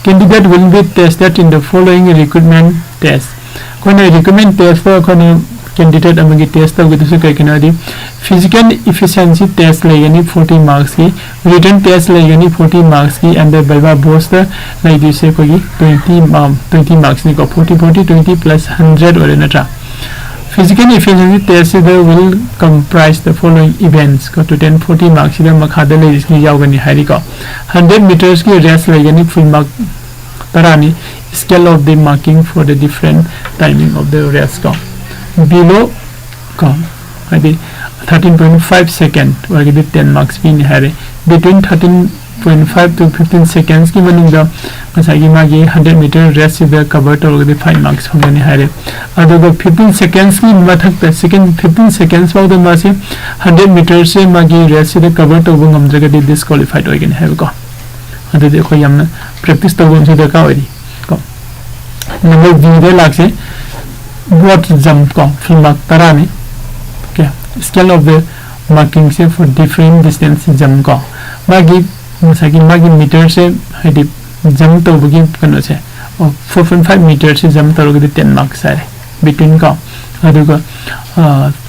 "Candidate will be tested in the following recruitment test", ꯑꯩꯈꯣꯏꯅ recruitment test ꯇ ꯑꯩꯈꯣꯏꯅ candidate ꯑꯃꯒꯤ test ꯇꯧꯒꯗꯕꯁꯦ ꯀꯩꯒꯤꯅꯣ ꯍꯥꯏꯗꯤ, physical efficiency test ꯂꯩꯒꯅꯤ forty marks ꯀꯤ, written test ꯂꯩꯒꯅꯤ forty marks ꯀꯤ, and the viva voce ꯇ ꯂꯩꯗꯣꯏꯁꯦ ꯑꯩꯈꯣꯏꯒꯤ twenty marks, twenty marks ꯅꯤꯀꯣ꯫ Forty, forty, twenty plus hundred ꯑꯣꯏꯔꯦ ꯅꯠꯇ꯭ꯔꯥ? Physical efficiency test ꯁꯤꯗ will comprise the following events ꯀꯣ, total forty marks ꯁꯤꯗ ꯃꯈꯥꯗ ꯂꯩꯔꯤꯁꯤꯡ ꯌꯥꯎꯒꯅꯤ ꯍꯥꯏꯔꯤꯀꯣ꯫ Hundred meters ꯀꯤ race ꯂꯩꯒꯅꯤ, full mark ꯇꯔꯥꯅꯤ꯫ Scale of the marking for the different timing of the race ꯀꯣ꯫ Below ꯀꯣ, ꯍꯥꯏꯗꯤ thirteen point five second ꯑꯣꯏꯔꯒꯗꯤ ten marks ꯄꯤꯅꯤ ꯍꯥꯏꯔꯦ꯫ Between thirteen point five to fifteen seconds ꯀꯤ ꯃꯅꯨꯡꯗ ꯉꯁꯥꯏꯒꯤ ꯃꯥꯒꯤ hundred meter race ꯁꯤꯗ cover ꯇꯧꯔꯒꯗꯤ five marks ꯐꯪꯒꯅꯤ ꯍꯥꯏꯔꯦ꯫ ꯑꯗꯨꯒ fifteen seconds ꯀꯤ ꯃꯊꯛꯇ, second fifteen seconds ꯐꯥꯎꯗ ꯃꯥꯁꯦ hundred meter ꯁꯦ ꯃꯥꯒꯤ race ꯁꯤꯗ cover ꯇꯧꯕ ꯉꯝꯗ꯭ꯔꯒꯗꯤ disqualified ꯑꯣꯏꯒꯅꯤ ꯍꯥꯏꯕꯀꯣ꯫ ꯑꯗꯨꯗꯤ ꯑꯩꯈꯣꯏ ꯌꯥꯝꯅ practice ꯇꯧꯕ ꯑꯃꯁꯨ ꯗꯔꯀꯥꯔ ꯑꯣꯏꯔꯤ ꯀꯣ꯫ Number B ꯗ ꯂꯥꯛꯁꯦ, broad jump ꯀꯣ, full mark ꯇꯔꯥꯅꯤ꯫ Okay, scale of the marking say for different distance jump ꯀꯣ, ꯃꯥꯒꯤ ꯉꯁꯥꯏꯒꯤ ꯃꯥꯒꯤ meter ꯁꯦ ꯍꯥꯏꯗꯤ jump ꯇꯧꯕꯒꯤ ꯀꯩꯅꯣꯁꯦ, four point five meter ꯁꯦ jump ꯇꯧꯔꯒꯗꯤ ten marks ꯍꯥꯏꯔꯦ, between ꯀꯣ꯫ ꯑꯗꯨꯒ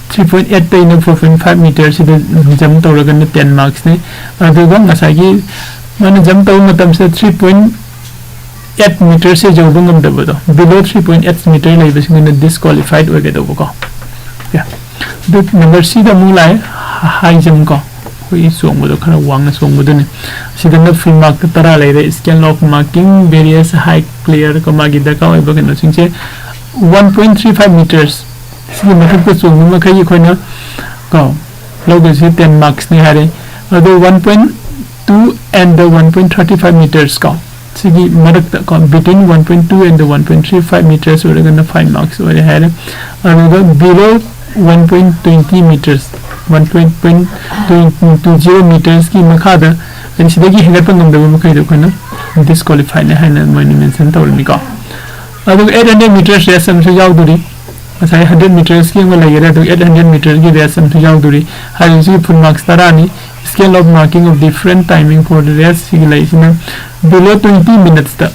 three point eight ꯇꯩꯅ four point five meter ꯁꯤꯗ jump ꯇꯧꯔꯒꯅ ten marks ꯅꯤ꯫ ꯑꯗꯨꯒ ꯉꯁꯥꯏꯒꯤ ꯃꯥꯅ jump ꯇꯧꯕ ꯃꯇꯝꯁꯤꯗ three point eight meter ꯁꯦ ꯌꯧꯕ ꯉꯝꯗꯕꯗꯣ, below three point eight meter ꯂꯩꯕꯁꯤꯡꯗꯨꯅ disqualified ꯑꯣꯏꯒꯗꯧꯕꯀꯣ꯫ Okay, ꯑꯗꯨ number C ꯗ ꯑꯃꯨꯛ ꯂꯥꯛꯑꯦ, high jump ꯀꯣ, ꯑꯩꯈꯣꯏꯒꯤ ꯆꯣꯡꯕꯗꯣ ꯈꯔ ꯋꯥꯡꯅ ꯆꯣꯡꯕꯗꯨꯅꯤ꯫ ꯁꯤꯗꯅ full mark ꯇꯔꯥ ꯂꯩꯔꯦ꯫ Scale of marking various height clear ꯀꯣ, ꯃꯥꯒꯤ ꯗꯔꯀꯥꯔ ꯑꯣꯏꯕ ꯀꯩꯅꯣꯁꯤꯡꯁꯦ one point three five meters ꯁꯤꯒꯤ ꯃꯊꯛꯇ ꯆꯣꯡꯕ ꯃꯈꯩ ꯑꯩꯈꯣꯏꯅ ꯀꯣ ꯂꯧꯗꯣꯏꯁꯦ ten marksꯅꯤ ꯍꯥꯏꯔꯦ꯫ ꯑꯗꯣ one point two and the one point thirty five meters ꯀꯣ, ꯁꯤꯒꯤ ꯃꯔꯛꯇ ꯀꯣ, between one point two and the one point three five meters ꯑꯣꯏꯔꯒꯅ five marks ꯑꯣꯏꯔꯦ ꯍꯥꯏꯔꯦ꯫ ꯑꯗꯨꯒ below one point twenty meters, one point two zero metersꯀꯤ ꯃꯈꯥꯗ, ꯍꯥꯏꯗꯤ ꯁꯤꯗꯒꯤ ꯍꯦꯟꯒꯠꯄ ꯉꯝꯗꯕ ꯃꯈꯩꯗꯣ ꯑꯩꯈꯣꯏꯅ disqualifiedꯅꯤ ꯍꯥꯏꯅ ꯃꯣꯏꯅ mention ꯇꯧꯔꯅꯤꯀꯣ꯫ ꯑꯗꯨꯒ eight hundred meters race ꯑꯃꯁꯨ ꯌꯥꯎꯗꯣꯔꯤ꯫ ꯉꯁꯥꯏ hundred metersꯀꯤ ꯑꯃ ꯂꯩꯈꯔꯦ, ꯑꯗꯨꯒ eight hundred meterꯒꯤ race ꯑꯃꯁꯨ ꯌꯥꯎꯗꯣꯔꯤ꯫ ꯍꯥꯏꯔꯤꯕꯁꯤꯒꯤ full marks ꯇꯔꯥꯅꯤ꯫ Scale of marking of different timing for the race ꯁꯤꯒꯤ ꯂꯩꯔꯤꯁꯤꯅ below twenty minutesꯇ,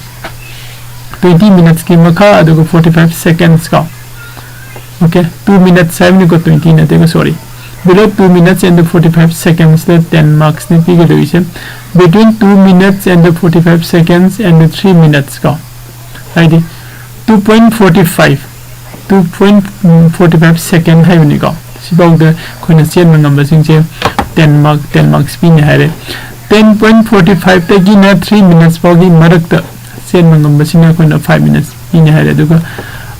twenty minutesꯀꯤ ꯃꯈꯥ, ꯑꯗꯨꯒ forty five seconds ꯀꯣ꯫ Okay, two minutes ꯍꯥꯏꯕꯅꯤꯀꯣ, twenty ꯅꯠꯇꯦꯀꯣ, sorry꯫ Below two minutes and the forty five secondsꯇ ten marksꯅꯤ ꯄꯤꯒꯗꯧꯔꯤꯁꯦ꯫ Between two minutes and the forty five seconds and the three minutes ꯀꯣ, ꯍꯥꯏꯗꯤ two point forty five, two point forty five second ꯍꯥꯏꯕꯅꯤꯀꯣ꯫ ꯁꯤꯐꯥꯎꯗ ꯑꯩꯈꯣꯏꯅ ꯆꯦꯟꯕ ꯉꯝꯕꯁꯤꯡꯁꯦ ten mark, ten marks ꯄꯤꯅꯤ ꯍꯥꯏꯔꯦ꯫ Ten point forty fiveꯇꯒꯤꯅ three minutes ꯐꯥꯎꯒꯤ ꯃꯔꯛꯇ ꯆꯦꯟꯕ ꯉꯝꯕꯁꯤꯅ ꯑꯩꯈꯣꯏꯅ five minutes ꯄꯤꯅꯤ ꯍꯥꯏꯔꯦ꯫ ꯑꯗꯨꯒ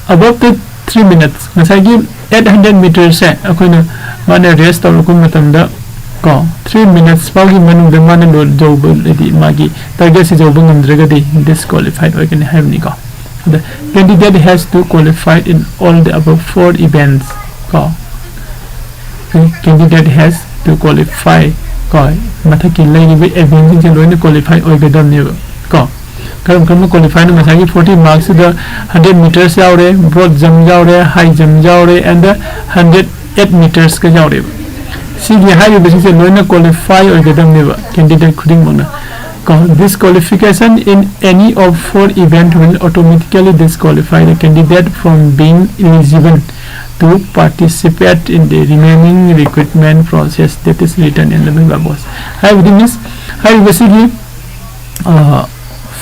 above the three minutes, ꯉꯁꯥꯏꯒꯤ eight hundred metersꯁꯦ ꯑꯩꯈꯣꯏꯅ, ꯃꯥꯅ race ꯇꯧꯔꯛꯄ ꯃꯇꯝꯗ ꯀꯣ, three minutes ꯐꯥꯎꯒꯤ ꯃꯅꯨꯡꯗ ꯃꯥꯅ ꯂꯣ-, ꯌꯧꯕ, ꯍꯥꯏꯗꯤ ꯃꯥꯒꯤ targetꯁꯤ ꯌꯧꯕ ꯉꯝꯗ꯭ꯔꯒꯗꯤ disqualified ꯑꯣꯏꯒꯅꯤ ꯍꯥꯏꯕꯅꯤꯀꯣ꯫ ꯑꯗ candidate has to qualify in all the above four events ꯀꯣ꯫ Candidate has to qualify ꯀꯣ, ꯃꯊꯛꯀꯤ ꯂꯩꯔꯤꯕ eventꯁꯤꯡꯁꯦ ꯂꯣꯏꯅ qualify ꯑꯣꯏꯒꯗꯕꯅꯦꯕ ꯀꯣ꯫ ꯀꯔꯝ ꯀꯔꯝꯕ qualifyꯅꯣ? ꯉꯁꯥꯏꯒꯤ forty marksꯇꯨꯗ hundred meters ꯌꯥꯎꯔꯦ, broad jump ꯌꯥꯎꯔꯦ, high jump ꯌꯥꯎꯔꯦ, and hundred eight metersꯀ ꯌꯥꯎꯔꯦꯕ꯫ ꯁꯤꯒꯤ ꯍꯥꯏꯔꯤꯕꯁꯤꯡꯁꯦ ꯂꯣꯏꯅ qualify ꯑꯣꯏꯒꯗꯕꯅꯦꯕ candidate ꯈꯨꯗꯤꯡꯃꯛꯅ ꯀꯣ꯫ Disqualification in any of four event will automatically disqualify the candidate from being eligible to participate in the remaining recruitment process that is written in the viva voce꯫ ꯍꯥꯏꯕꯗꯤ means, ꯍꯥꯏꯔꯤꯕꯁꯤꯒꯤ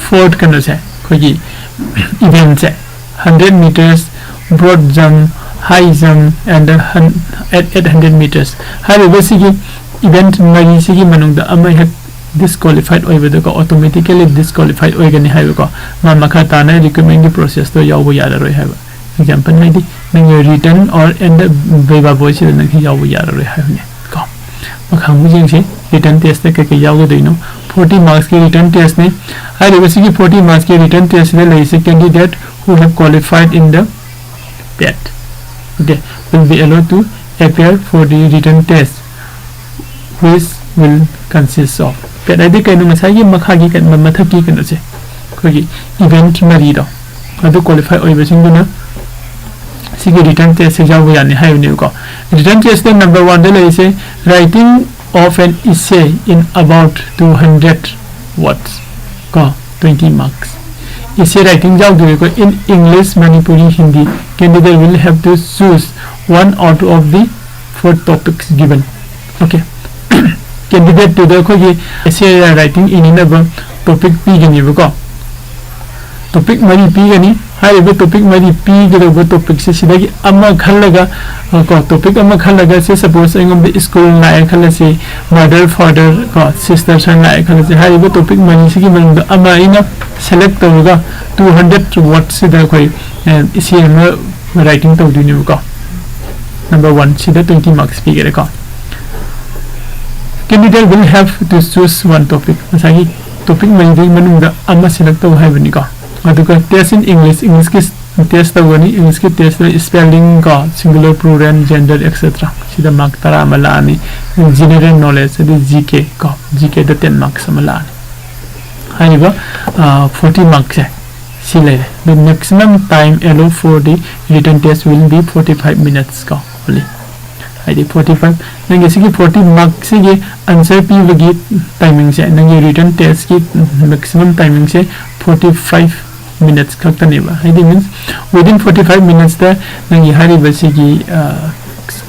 four ꯀꯩꯅꯣꯁꯦ, ꯑꯩꯈꯣꯏꯒꯤ eventꯁꯦ, hundred meters, broad jump, high jump and eight hundred meters ꯍꯥꯏꯔꯤꯕꯁꯤꯒꯤ event ꯃꯔꯤꯁꯤꯒꯤ ꯃꯅꯨꯡꯗ ꯑꯃ ꯍꯦꯛ disqualified ꯑꯣꯏꯕꯗꯀꯣ, automatically disqualified ꯑꯣꯏꯒꯅꯤ ꯍꯥꯏꯕꯀꯣ꯫ ꯃꯥ ꯃꯈꯥ ꯇꯥꯅ recruitmentꯀꯤ processꯇꯣ ꯌꯥꯎꯕ ꯌꯥꯔꯔꯣꯏ ꯍꯥꯏꯕ꯫ Example ꯍꯥꯏꯗꯤ ꯅꯪꯒꯤ written or and viva voceꯁꯤꯗ ꯅꯪꯁꯤ ꯌꯥꯎꯕ ꯌꯥꯔꯔꯣꯏ ꯍꯥꯏꯕꯅꯤ ꯀꯣ꯫ ꯃꯈꯥ ꯑꯃꯨꯛ ꯌꯦꯡꯁꯤ, written test ꯇ ꯀꯩꯀꯩ ꯌꯥꯎꯒꯗꯣꯏꯅꯣ꯫ Forty marks ꯀꯤ written test ꯅꯤ꯫ ꯍꯥꯏꯔꯤꯕ ꯁꯤꯒꯤ forty marks ꯀꯤ written test ꯁꯤꯗ ꯂꯩꯔꯤꯁꯦ, candidate who have qualified in the PET, okay, will be allowed to appear for the written test, which will consist of, PET ꯍꯥꯏꯗꯤ ꯀꯩꯅꯣ? ꯉꯁꯥꯏꯒꯤ ꯃꯈꯥꯒꯤ ꯀꯩꯅꯣ, ꯃꯊꯛꯀꯤ ꯀꯩꯅꯣꯁꯦ, ꯑꯩꯈꯣꯏꯒꯤ event ꯃꯔꯤꯗꯣ, ꯑꯗꯨ qualify ꯑꯣꯏꯕꯁꯤꯡꯗꯨꯅ ꯁꯤꯒꯤ written test ꯁꯦ ꯌꯥꯎꯕ ꯌꯥꯅꯤ ꯍꯥꯏꯕꯅꯦꯕꯀꯣ꯫ Written test ꯇ number one ꯗ ꯂꯩꯔꯤꯁꯦ, writing of an essay in about two hundred words, ꯀꯣ, twenty marks꯫ Essay writing ꯌꯥꯎꯗꯣꯏꯅꯤꯀꯣ, in English, Manipuri, Hindi꯫ Candidate will have to choose one out of the four topics given, okay꯫ Candidate ꯇꯨꯗ ꯑꯩꯈꯣꯏꯒꯤ essay writing ꯏꯅꯅꯕ topic ꯄꯤꯒꯅꯦꯕꯀꯣ꯫ Topic ꯃꯔꯤ ꯄꯤꯒꯅꯤ꯫ ꯍꯥꯏꯔꯤꯕ topic ꯃꯔꯤ ꯄꯤꯒꯗꯧꯕ topic ꯁꯦ ꯁꯤꯗꯒꯤ ꯑꯃ ꯈꯜꯂꯒ, ꯑ, ꯀꯣ, topic ꯑꯃ ꯈꯜꯂꯒ, say suppose ꯑꯩꯉꯣꯟꯗ school ꯂꯥꯛꯑꯦ ꯈꯜꯂꯁꯤ, mother, father, ꯀꯣ, sisters ꯍꯥꯏꯅ ꯂꯥꯛꯑꯦ ꯈꯜꯂꯁꯤ꯫ ꯍꯥꯏꯔꯤꯕ topic ꯃꯔꯤꯁꯤꯒꯤ ꯃꯅꯨꯡꯗ ꯑꯃ ꯑꯩꯅ select ꯇꯧꯔꯒ two hundred words ꯁꯤꯗ ꯑꯩꯈꯣꯏ, ꯑ, essay ꯑꯃ writing ꯇꯧꯗꯣꯏꯅꯦꯕꯀꯣ꯫ Number one ꯁꯤꯗ twenty marks ꯄꯤꯒꯦꯔꯦꯀꯣ꯫ Candidate will have to choose one topic꯫ ꯉꯁꯥꯏꯒꯤ topic ꯃꯔꯤꯗꯨꯒꯤ ꯃꯅꯨꯡꯗ ꯑꯃ select ꯇꯧ ꯍꯥꯏꯕꯅꯤꯀꯣ꯫ ꯑꯗꯨꯒ test in English, English ꯀꯤ test ꯇꯧꯒꯅꯤ꯫ English ꯀꯤ test ꯇ spelling ꯀꯣ, singular, plural, gender, et cetera ꯁꯤꯗ mark ꯇꯔꯥ ꯑꯃ ꯂꯥꯛꯑꯅꯤ꯫ General knowledge ꯑꯗꯨ G K ꯀꯣ, G K ꯗ ten marks ꯑꯃ ꯂꯥꯛꯑꯅꯤ꯫ ꯍꯥꯏꯔꯤꯕ, ꯑ, forty marks ꯁꯦ ꯁꯤ ꯂꯩꯔꯦ꯫ The maximum time allowed for the written test will be forty five minutes ꯀꯣ, only꯫ ꯍꯥꯏꯗꯤ forty five, ꯅꯪꯒꯤ ꯁꯤꯒꯤ forty mark ꯁꯤꯒꯤ answer ꯄꯤꯕꯒꯤ timing ꯁꯦ, ꯅꯪꯒꯤ written test ꯀꯤ maximum timing ꯁꯦ forty five minutes ꯈꯛꯇꯅꯦꯕ꯫ ꯍꯥꯏꯗꯤ means within forty five minutes ꯇ ꯅꯪꯒꯤ ꯍꯥꯏꯔꯤꯕ ꯁꯤꯒꯤ, ꯑ,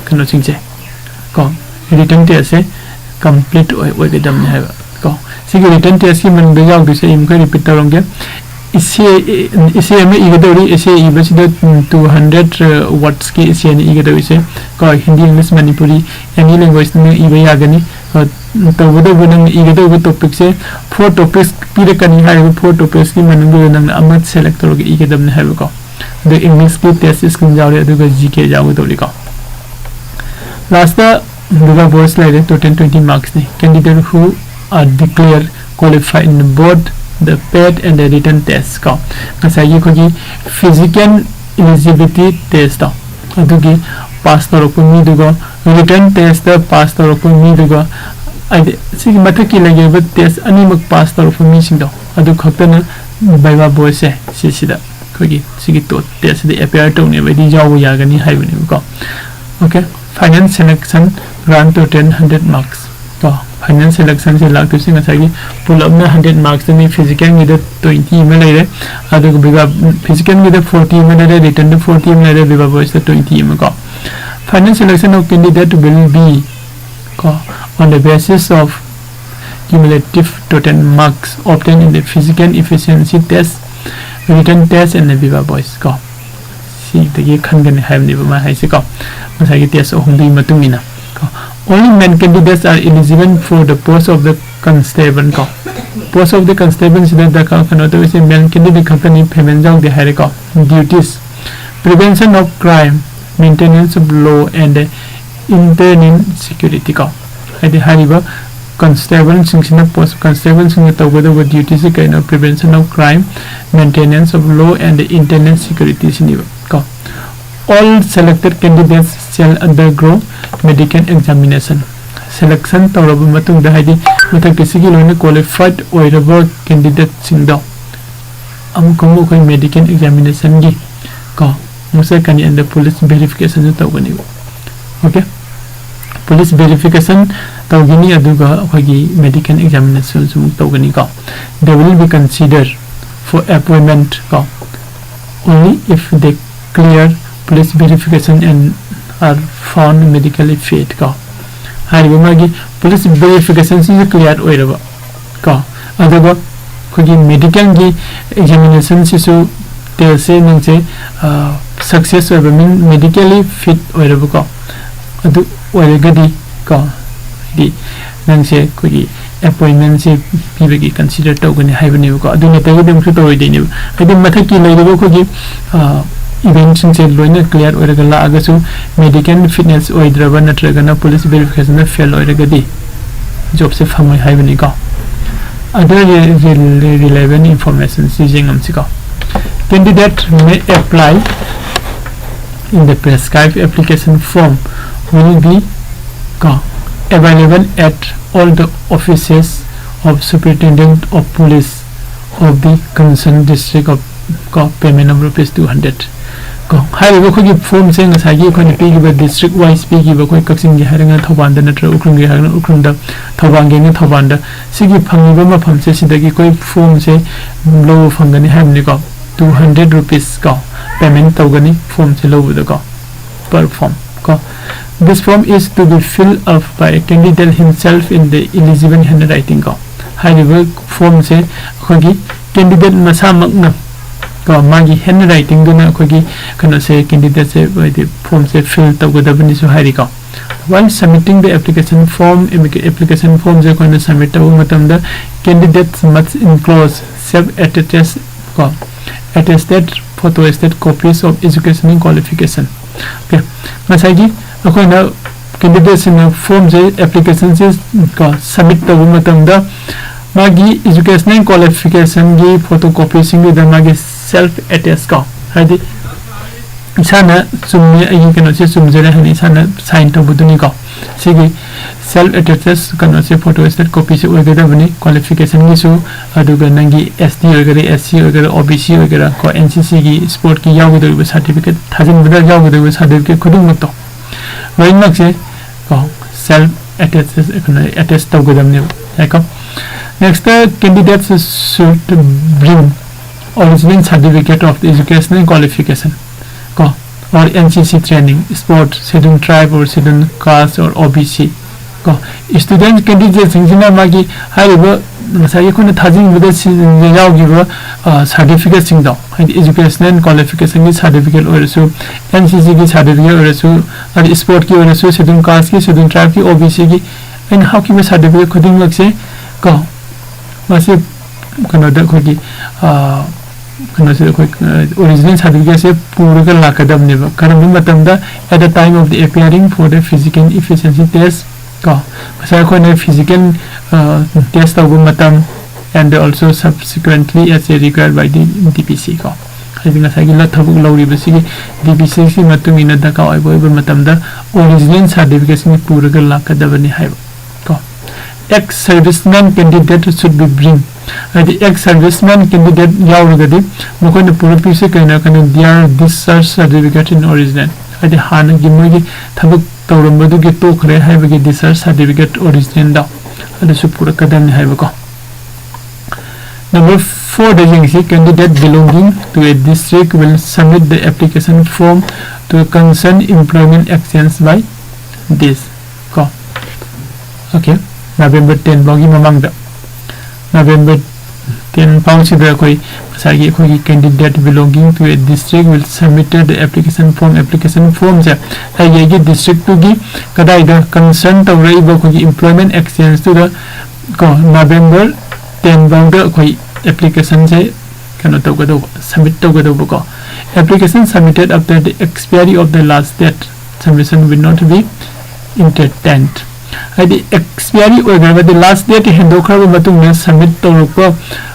ꯀꯩꯅꯣꯁꯤꯡꯁꯦ ꯀꯣ, written test ꯁꯦ complete ꯑꯣꯏ-, ꯑꯣꯏꯒꯗꯕꯅꯤ ꯍꯥꯏꯕ ꯀꯣ꯫ ꯁꯤꯒꯤ written test ꯀꯤ ꯃꯅꯨꯡꯗ ꯌꯥꯎꯗꯣꯏꯁꯦ ꯑꯩ ꯑꯃꯨꯛꯀ repeat ꯇꯧꯔꯝꯒꯦ꯫ Essay, essay ꯑꯃ ꯏꯒꯗꯧꯔꯤ꯫ Essay ꯏꯕꯁꯤꯗ, ꯎꯝ, two hundred, ꯑ, words ꯀꯤ essay ꯅꯤ ꯏꯒꯗꯧꯔꯤꯁꯦ ꯀꯣ꯫ Hindi, English, Manipuri, any language ꯅ ꯏꯕ ꯌꯥꯒꯅꯤ꯫ ꯑ, ꯇꯧꯕꯇꯕꯨ ꯅꯪꯅ ꯏꯒꯗꯧꯕ topic ꯁꯦ four topics ꯄꯤꯔꯛꯀꯅꯤ꯫ ꯍꯥꯏꯔꯤꯕ four topics ꯀꯤ ꯃꯅꯨꯡꯗ ꯅꯪꯅ ꯑꯃ select ꯇꯧꯔꯒ ꯏꯒꯗꯕꯅꯤ ꯍꯥꯏꯕꯀꯣ꯫ ꯑꯗꯨ English ꯀꯤ test screen ꯌꯥꯎꯔꯦ, ꯑꯗꯨꯒ G K ꯌꯥꯎꯒꯗꯧꯔꯤꯀꯣ꯫ Last ꯇ Viva Voce ꯂꯩꯔꯦ, total twenty marks ꯅꯤ꯫ Candidate who are declared qualified in both the paid and the written test ꯀꯣ, ꯉꯁꯥꯏꯒꯤ ꯑꯩꯈꯣꯏꯒꯤ physical eligibility test ꯇꯣ, ꯑꯗꯨꯒꯤ pass ꯇꯧꯔꯛꯄ ꯃꯤꯗꯨꯒ written test ꯇ pass ꯇꯧꯔꯛꯄ ꯃꯤꯗꯨꯒ, ꯍꯥꯏꯗꯤ ꯁꯤꯒꯤ ꯃꯊꯛꯀꯤ ꯂꯩꯈꯤꯕ test ꯑꯅꯤꯃꯛ pass ꯇꯧꯔꯛꯄ ꯃꯤꯁꯤꯡꯗꯣ, ꯑꯗꯨ ꯈꯛꯇꯅ Viva Voce ꯁꯦ ꯁꯤꯁꯤꯗ ꯑꯩꯈꯣꯏꯒꯤ ꯁꯤꯒꯤ test ꯁꯤꯗ appear ꯇꯧꯅꯦꯕ, ꯍꯥꯏꯗꯤ ꯌꯥꯎꯕ ꯌꯥꯒꯅꯤ ꯍꯥꯏꯕꯅꯦꯕꯀꯣ꯫ Okay, final selection, grand total hundred marks ꯀꯣ꯫ Final selection ꯁꯦ ꯂꯥꯛꯇꯣꯏꯁꯦ ꯉꯁꯥꯏꯒꯤ ꯄꯨꯂꯞꯅ hundred marks ꯇꯅꯤ꯫ Physical ꯒꯤꯗ twenty ꯑꯃ ꯂꯩꯔꯦ, ꯑꯗꯨꯒ Viva, physical ꯒꯤꯗ forty ꯑꯃ ꯂꯩꯔꯦ, written ꯗ forty ꯑꯃ ꯂꯩꯔꯦ, Viva Voce ꯇ twenty ꯑꯃ ꯀꯣ꯫ Final selection of candidate will be ꯀꯣ, on the basis of cumulative total marks obtained in the physical efficiency test, written test and the Viva Voce ꯀꯣ꯫ ꯁꯤꯗꯒꯤ ꯈꯟꯒꯅꯤ ꯍꯥꯏꯕꯅꯦꯕ ꯃꯥ ꯍꯥꯏꯁꯦꯀꯣ, ꯉꯁꯥꯏꯒꯤ test ꯑꯍꯨꯝꯗꯨꯒꯤ ꯃꯇꯨꯡ ꯏꯟꯅ ꯀꯣ꯫ Only male candidates are eligible for the post of the constable ꯀꯣ꯫ Post of the constable ꯁꯤꯗ ꯗꯔꯀꯥꯔ ꯀꯩꯅꯣ ꯇꯧꯔꯤꯁꯦ male candidate ꯈꯛꯇꯅꯤ, female ꯌꯥꯎꯗꯦ ꯍꯥꯏꯔꯦꯀꯣ꯫ Duties: prevention of crime, maintenance of law and internal security ꯀꯣ꯫ ꯍꯥꯏꯗꯤ ꯍꯥꯏꯔꯤꯕ constable ꯁꯤꯡꯁꯤꯅ, post constable ꯁꯤꯡꯅ ꯇꯧꯒꯗꯧꯕ duty ꯁꯤ ꯀꯩꯅꯣ? Prevention of crime, maintenance of law and internal security ꯁꯤꯅꯦꯕ ꯀꯣ꯫ All selected candidates shall undergo medical examination. Selection ꯇꯧꯔꯕ ꯃꯇꯨꯡꯗ, ꯍꯥꯏꯗꯤ ꯃꯊꯛꯀꯤ ꯁꯤꯒꯤ ꯂꯣꯏꯅ qualified ꯑꯣꯏꯔꯕ candidate ꯁꯤꯡꯗꯣ ꯑꯃꯨꯛꯀ ꯑꯃꯨꯛ ꯑꯩꯈꯣꯏ medical examination ꯒꯤ ꯀꯣ ꯑꯃꯨꯛ ꯆꯠꯀꯅꯤ, and police verification ꯁꯨ ꯇꯧꯒꯅꯦꯕ꯫ Okay, police verification ꯇꯧꯒꯅꯤ, ꯑꯗꯨꯒ ꯑꯩꯈꯣꯏꯒꯤ medical examination ꯁꯨ ꯑꯃꯨꯛ ꯇꯧꯒꯅꯤꯀꯣ꯫ They will be considered for appointment ꯀꯣ, only if they clear police verification and are found medically fit ꯀꯣ꯫ ꯍꯥꯏꯔꯤꯕ ꯃꯥꯒꯤ police verification ꯁꯤꯁꯨ clear ꯑꯣꯏꯔꯕ ꯀꯣ, ꯑꯗꯨꯒ ꯑꯩꯈꯣꯏꯒꯤ medical ꯒꯤ examination ꯁꯤꯁꯨ test ꯁꯦ ꯅꯪꯁꯦ success ꯑꯣꯏꯕ, mean medically fit ꯑꯣꯏꯔꯕꯀꯣ, ꯑꯗꯨ ꯑꯣꯏꯔꯒꯗꯤ ꯀꯣ, ꯍꯥꯏꯗꯤ ꯅꯪꯁꯦ ꯑꯩꯈꯣꯏꯒꯤ appointment ꯁꯦ ꯄꯤꯕꯒꯤ consider ꯇꯧꯒꯅꯤ ꯍꯥꯏꯕꯅꯦꯕꯀꯣ꯫ ꯑꯗꯨ ꯅꯠꯇ꯭ꯔꯒꯗꯤ ꯑꯃꯨꯛꯁꯨ ꯇꯧꯔꯣꯏꯗꯣꯏꯅꯦꯕ꯫ ꯍꯥꯏꯗꯤ ꯃꯊꯛꯀꯤ ꯂꯩꯔꯤꯕ ꯑꯩꯈꯣꯏꯒꯤ ꯏꯚꯦꯟꯁꯤꯡꯁꯦ ꯂꯣꯏꯅ ꯀ꯭ꯂꯤꯌꯥꯔ ꯑꯣꯏꯔꯒ ꯂꯥꯛꯑꯒꯁꯨ, ꯃꯦꯗꯤꯀꯦꯜ ꯐꯤꯠꯅꯦꯁ ꯑꯣꯏꯗ꯭ꯔꯕ ꯅꯠꯇ꯭ꯔꯒꯅ ꯄꯨꯂꯤꯁ ꯚꯦꯔꯤꯐꯤꯀꯦꯁꯟꯗ ꯐꯦꯜ ꯑꯣꯏꯔꯒꯗꯤ ꯖꯣꯕꯁꯦ ꯐꯪꯉꯣꯏ ꯍꯥꯏꯕꯅꯤꯀꯣ꯫ Other ꯔꯤꯂꯦꯚꯦꯟ ꯏꯟꯐꯣꯔꯃꯦꯁꯟꯁꯤ ꯌꯦꯡꯉꯝꯁꯤꯀꯣ꯫ Candidate may apply in the prescribed application form will be ꯀꯣ available at all the offices of Superintendent of Police of the concerned district of ꯀꯣ payment of rupees two hundred꯫ ꯀꯣ ꯍꯥꯏꯔꯤꯕ ꯑꯩꯈꯣꯏꯒꯤ ꯐꯣꯝꯁꯦ ꯉꯁꯥꯏꯒꯤ ꯑꯩꯈꯣꯏꯅ ꯄꯤꯈꯤꯕ ꯗꯤꯁꯇ꯭ꯔꯤꯛ ꯋꯥꯏꯁ ꯄꯤꯈꯤꯕ, ꯑꯩꯈꯣꯏ ꯀꯛꯆꯤꯡꯒꯤ ꯍꯥꯏꯔꯒꯅ ꯊꯧꯕꯥꯜꯗ ꯅꯠꯇ꯭ꯔꯒ ꯎꯈ꯭ꯔꯨꯜꯒꯤ ꯍꯥꯏꯔꯒꯅ ꯎꯈ꯭ꯔꯨꯜꯗ, ꯊꯧꯕꯥꯜꯒꯤ ꯍꯥꯏꯔꯒꯅ ꯊꯧꯕꯥꯜꯗ, ꯁꯤꯒꯤ ꯐꯪꯉꯤꯕ ꯃꯐꯝꯁꯦ ꯁꯤꯗꯒꯤ ꯑꯩꯈꯣꯏ ꯐꯣꯝꯁꯦ ꯂꯧꯕ ꯐꯪꯒꯅꯤ ꯍꯥꯏꯕꯅꯤꯀꯣ꯫ Two hundred rupees ꯀꯣ ꯄꯦꯃꯦꯟ ꯇꯧꯒꯅꯤ ꯐꯣꯝꯁꯦ ꯂꯧꯕꯗꯀꯣ꯫ Per form ꯀꯣ This form is to be filled up by a candidate himself in the eligible handwriting ꯀꯣ ꯍꯥꯏꯔꯤꯕ ꯐꯣꯝꯁꯦ ꯑꯩꯈꯣꯏꯒꯤ ꯀꯦꯟꯗꯤꯗꯦꯠ ꯃꯁꯥꯃꯛꯅ ꯀꯣ ꯃꯥꯒꯤ ꯍꯦꯟ ꯔꯥꯏꯇꯤꯡꯗꯨꯅ ꯑꯩꯈꯣꯏꯒꯤ ꯀꯩꯅꯣꯁꯦ ꯀꯦꯟꯗꯤꯗꯦꯠꯁꯦ ꯍꯥꯏꯗꯤ ꯐꯣꯝꯁꯦ ꯐꯤꯜ ꯇꯧꯒꯗꯕꯅꯤꯁꯨ ꯍꯥꯏꯔꯤꯀꯣ꯫ While submitting the application form, application ꯐꯣꯝꯁꯦ ꯑꯩꯈꯣꯏꯅ ꯁꯕꯃꯤꯠ ꯇꯧꯕ ꯃꯇꯝꯗ candidate must enclose self attested ꯀꯣ attested photostat copies of educational qualification꯫ Okay, ꯉꯁꯥꯏꯒꯤ ꯑꯩꯈꯣꯏꯅ ꯀꯦꯟꯗꯤꯗꯦꯠꯁꯤꯡꯅ ꯐꯣꯝꯁꯦ ꯑꯦꯄ꯭ꯂꯤꯀꯦꯁꯟꯁꯦ ꯀꯣ ꯁꯕꯃꯤꯠ ꯇꯧꯕ ꯃꯇꯝꯗ ꯃꯥꯒꯤ ꯏꯖꯨꯀꯦꯁꯅꯦꯜ ꯀ꯭ꯋꯥꯂꯤꯐꯤꯀꯦꯁꯟꯒꯤ ꯐꯣꯇꯣ ꯀꯣꯄꯤꯁꯤꯡꯗꯨꯗ ꯃꯥꯒꯤ ꯁꯦꯜꯐ ꯑꯦꯇꯦꯁ ꯀꯣ ꯍꯥꯏꯗꯤ ꯏꯁꯥꯅ ꯆꯨꯝꯃꯦ ꯑꯩꯒꯤ ꯀꯩꯅꯣꯁꯦ ꯆꯨꯝꯖꯔꯦ ꯍꯥꯏꯅ ꯏꯁꯥꯅ ꯁꯥꯏꯟ ꯇꯧꯕꯗꯨꯅꯤꯀꯣ꯫ ꯁꯤꯒꯤ ꯁꯦꯜꯐ ꯑꯦꯇꯦꯁ ꯀꯩꯅꯣꯁꯦ ꯐꯣꯇꯣ ꯁ꯭ꯇꯦꯠ ꯀꯣꯄꯤꯁꯦ ꯑꯣꯏꯒꯗꯕꯅꯤ꯫ ꯀ꯭ꯋꯥꯂꯤꯐꯤꯀꯦꯁꯟꯒꯤꯁꯨ ꯑꯗꯨꯒ ꯅꯪꯒꯤ ꯑꯦꯁ ꯇꯤ ꯑꯣꯏꯒꯦꯔꯥ ꯑꯦꯁ ꯁꯤ ꯑꯣꯏꯒꯦꯔꯥ ꯑꯣ ꯕꯤ ꯁꯤ ꯑꯣꯏꯒꯦꯔꯥ ꯀꯣ ꯑꯦꯟ ꯁꯤ ꯁꯤꯒꯤ ꯁ꯭ꯄꯣꯔꯠꯀꯤ ꯌꯥꯎꯒꯗꯧꯔꯤꯕ ꯁꯥꯔꯇꯤꯐꯤꯀꯦꯠ ꯊꯥꯖꯤꯟꯕꯗ ꯌꯥꯎꯒꯗꯧꯔꯤꯕ ꯁꯥꯔꯇꯤꯐꯤꯀꯦꯠ ꯈꯨꯗꯤꯡꯃꯛꯇꯣ ꯂꯣꯏꯅꯃꯛꯁꯦ ꯀꯣ ꯁꯦꯜꯐ ꯑꯦꯇꯦꯁ ꯀꯩꯅꯣ ꯑꯦꯇꯦꯁ ꯇꯧꯒꯗꯕꯅꯦꯕ ꯌꯥꯏꯀꯣ꯫ Next candidate should bring original certificate of educational qualification ꯀꯣ or N C C training, sport, schedule tribe or schedule caste or O B C ꯀꯣ꯫ Student ꯀꯦꯟꯗꯤꯗꯦꯠꯁꯤꯡꯁꯤꯅ ꯃꯥꯒꯤ ꯍꯥꯏꯔꯤꯕ ꯉꯁꯥꯏꯒꯤ ꯑꯩꯈꯣꯏꯅ ꯊꯥꯖꯤꯟꯕꯗ ꯁꯤ ꯌꯥꯎꯈꯤꯕ ꯁꯥꯔꯇꯤꯐꯤꯀꯦꯠꯁꯤꯡꯗꯣ ꯍꯥꯏꯗꯤ ꯏꯖꯨꯀꯦꯁꯅꯦꯜ ꯀ꯭ꯋꯥꯂꯤꯐꯤꯀꯦꯁꯟꯒꯤ ꯁꯥꯔꯇꯤꯐꯤꯀꯦꯠ ꯑꯣꯏꯔꯁꯨ ꯑꯦꯟ ꯁꯤ ꯁꯤꯒꯤ ꯁꯥꯔꯇꯤꯐꯤꯀꯦꯠ ꯑꯣꯏꯔꯁꯨ ꯑꯗꯩ ꯁ꯭ꯄꯣꯔꯠꯀꯤ ꯑꯣꯏꯔꯁꯨ ꯁꯦꯗꯨꯜ ꯀꯥꯁꯀꯤ ꯁꯦꯗꯨꯜ ꯇ꯭ꯔꯥꯏꯕꯀꯤ ꯑꯣ ꯕꯤ ꯁꯤꯒꯤ ꯑꯩꯅ ꯍꯥꯞꯈꯤꯕ ꯁꯥꯔꯇꯤꯐꯤꯀꯦꯠ ꯈꯨꯗꯤꯡꯃꯛꯁꯦ ꯀꯣ ꯃꯁꯤ ꯀꯩꯅꯣꯗ ꯑꯩꯈꯣꯏꯒꯤ ꯀꯩꯅꯣꯁꯦ ꯑꯩꯈꯣꯏ ꯑꯣꯔꯤꯖꯤꯅꯦꯜ ꯁꯥꯔꯇꯤꯐꯤꯀꯦꯠꯁꯦ ꯄꯨꯔꯒ ꯂꯥꯛꯀꯗꯕꯅꯦꯕ꯫ ꯀꯔꯝꯕ ꯃꯇꯝꯗ? At the time of the appearing for the physical efficiency test, ꯀꯣ, ꯉꯁꯥꯏ ꯑꯩꯈꯣꯏꯅ ꯐꯤꯖꯤꯀꯦꯜ ꯇꯦꯁ ꯇꯧꯕ ꯃꯇꯝ, and also subsequently as required by the D P C, ꯀꯣ, ꯍꯥꯏꯗꯤ ꯉꯁꯥꯏꯒꯤ ꯂ- ꯊꯕꯛ ꯂꯧꯔꯤꯕꯁꯤꯒꯤ D P C ꯁꯤ ꯃꯇꯨꯡ ꯏꯟꯅ ꯗꯔꯀꯥꯔ ꯑꯣꯏꯕ ꯑꯣꯏꯕ ꯃꯇꯝꯗ ꯑꯣꯔꯤꯖꯤꯅꯦꯜ ꯁꯥꯔꯇꯤꯐꯤꯀꯦꯠꯁꯤꯡ ꯄꯨꯔꯒ ꯂꯥꯛꯀꯗꯕꯅꯤ ꯍꯥꯏꯕ, ꯀꯣ꯫ Ex serviceman candidate should be bring, ꯍꯥꯏꯗꯤ ex serviceman candidate ꯌꯥꯎꯔꯒꯗꯤ ꯃꯈꯣꯏꯅ ꯄꯨꯔꯛꯇꯣꯏꯁꯦ ꯀꯩꯅꯣ ꯍꯥꯏꯔꯀꯥꯟꯗ their discharge certificate in original, ꯍꯥꯏꯗꯤ ꯍꯥꯟꯅꯒꯤ ꯃꯣꯏꯒꯤ ꯊꯕꯛ ꯇꯧꯔꯝꯕꯗꯨꯒꯤ ꯇꯣꯛꯈ꯭ꯔꯦ ꯍꯥꯏꯕꯒꯤ discharge certificate originalꯗꯣ, ꯑꯗꯨꯁꯨ ꯄꯨꯔꯛꯀꯗꯕꯅꯤ ꯍꯥꯏꯕꯀꯣ꯫ Number fourꯗ ꯌꯦꯡꯁꯤ, candidate belonging to a district will submit the application form to a concerned employment exchange by this, ꯀꯣ꯫ Okay, November ten ꯐꯥꯎꯒꯤ ꯃꯃꯥꯡꯗ, November ten ꯐꯥꯎꯁꯤꯗ ꯑꯩꯈꯣꯏ ꯉꯁꯥꯏꯒꯤ ꯑꯩꯈꯣꯏꯒꯤ candidate belonging to a district will submitted the application form, application formꯁꯦ ꯑꯩꯒꯤ ꯑꯩꯒꯤ districtꯇꯨꯒꯤ ꯀꯗꯥꯏꯗ concern ꯇꯧꯔꯛꯏꯕ ꯑꯩꯈꯣꯏꯒꯤ employment exchangeꯇꯨꯗ, ꯀꯣ, November ten ꯐꯥꯎꯗ ꯑꯩꯈꯣꯏ applicationꯁꯦ ꯀꯩꯅꯣ ꯇꯧꯒꯗꯧꯕ, submit ꯇꯧꯒꯗꯧꯕꯀꯣ꯫ Application submitted after the expiry of the last date submission will not be entertained, ꯍꯥꯏꯗꯤ expiry ꯑꯣꯏꯈ꯭ꯔꯒꯗꯤ, last date ꯍꯦꯟꯗꯣꯛꯈ꯭ꯔꯕ ꯃꯇꯨꯡꯗ submit ꯇꯧꯔꯛꯄ,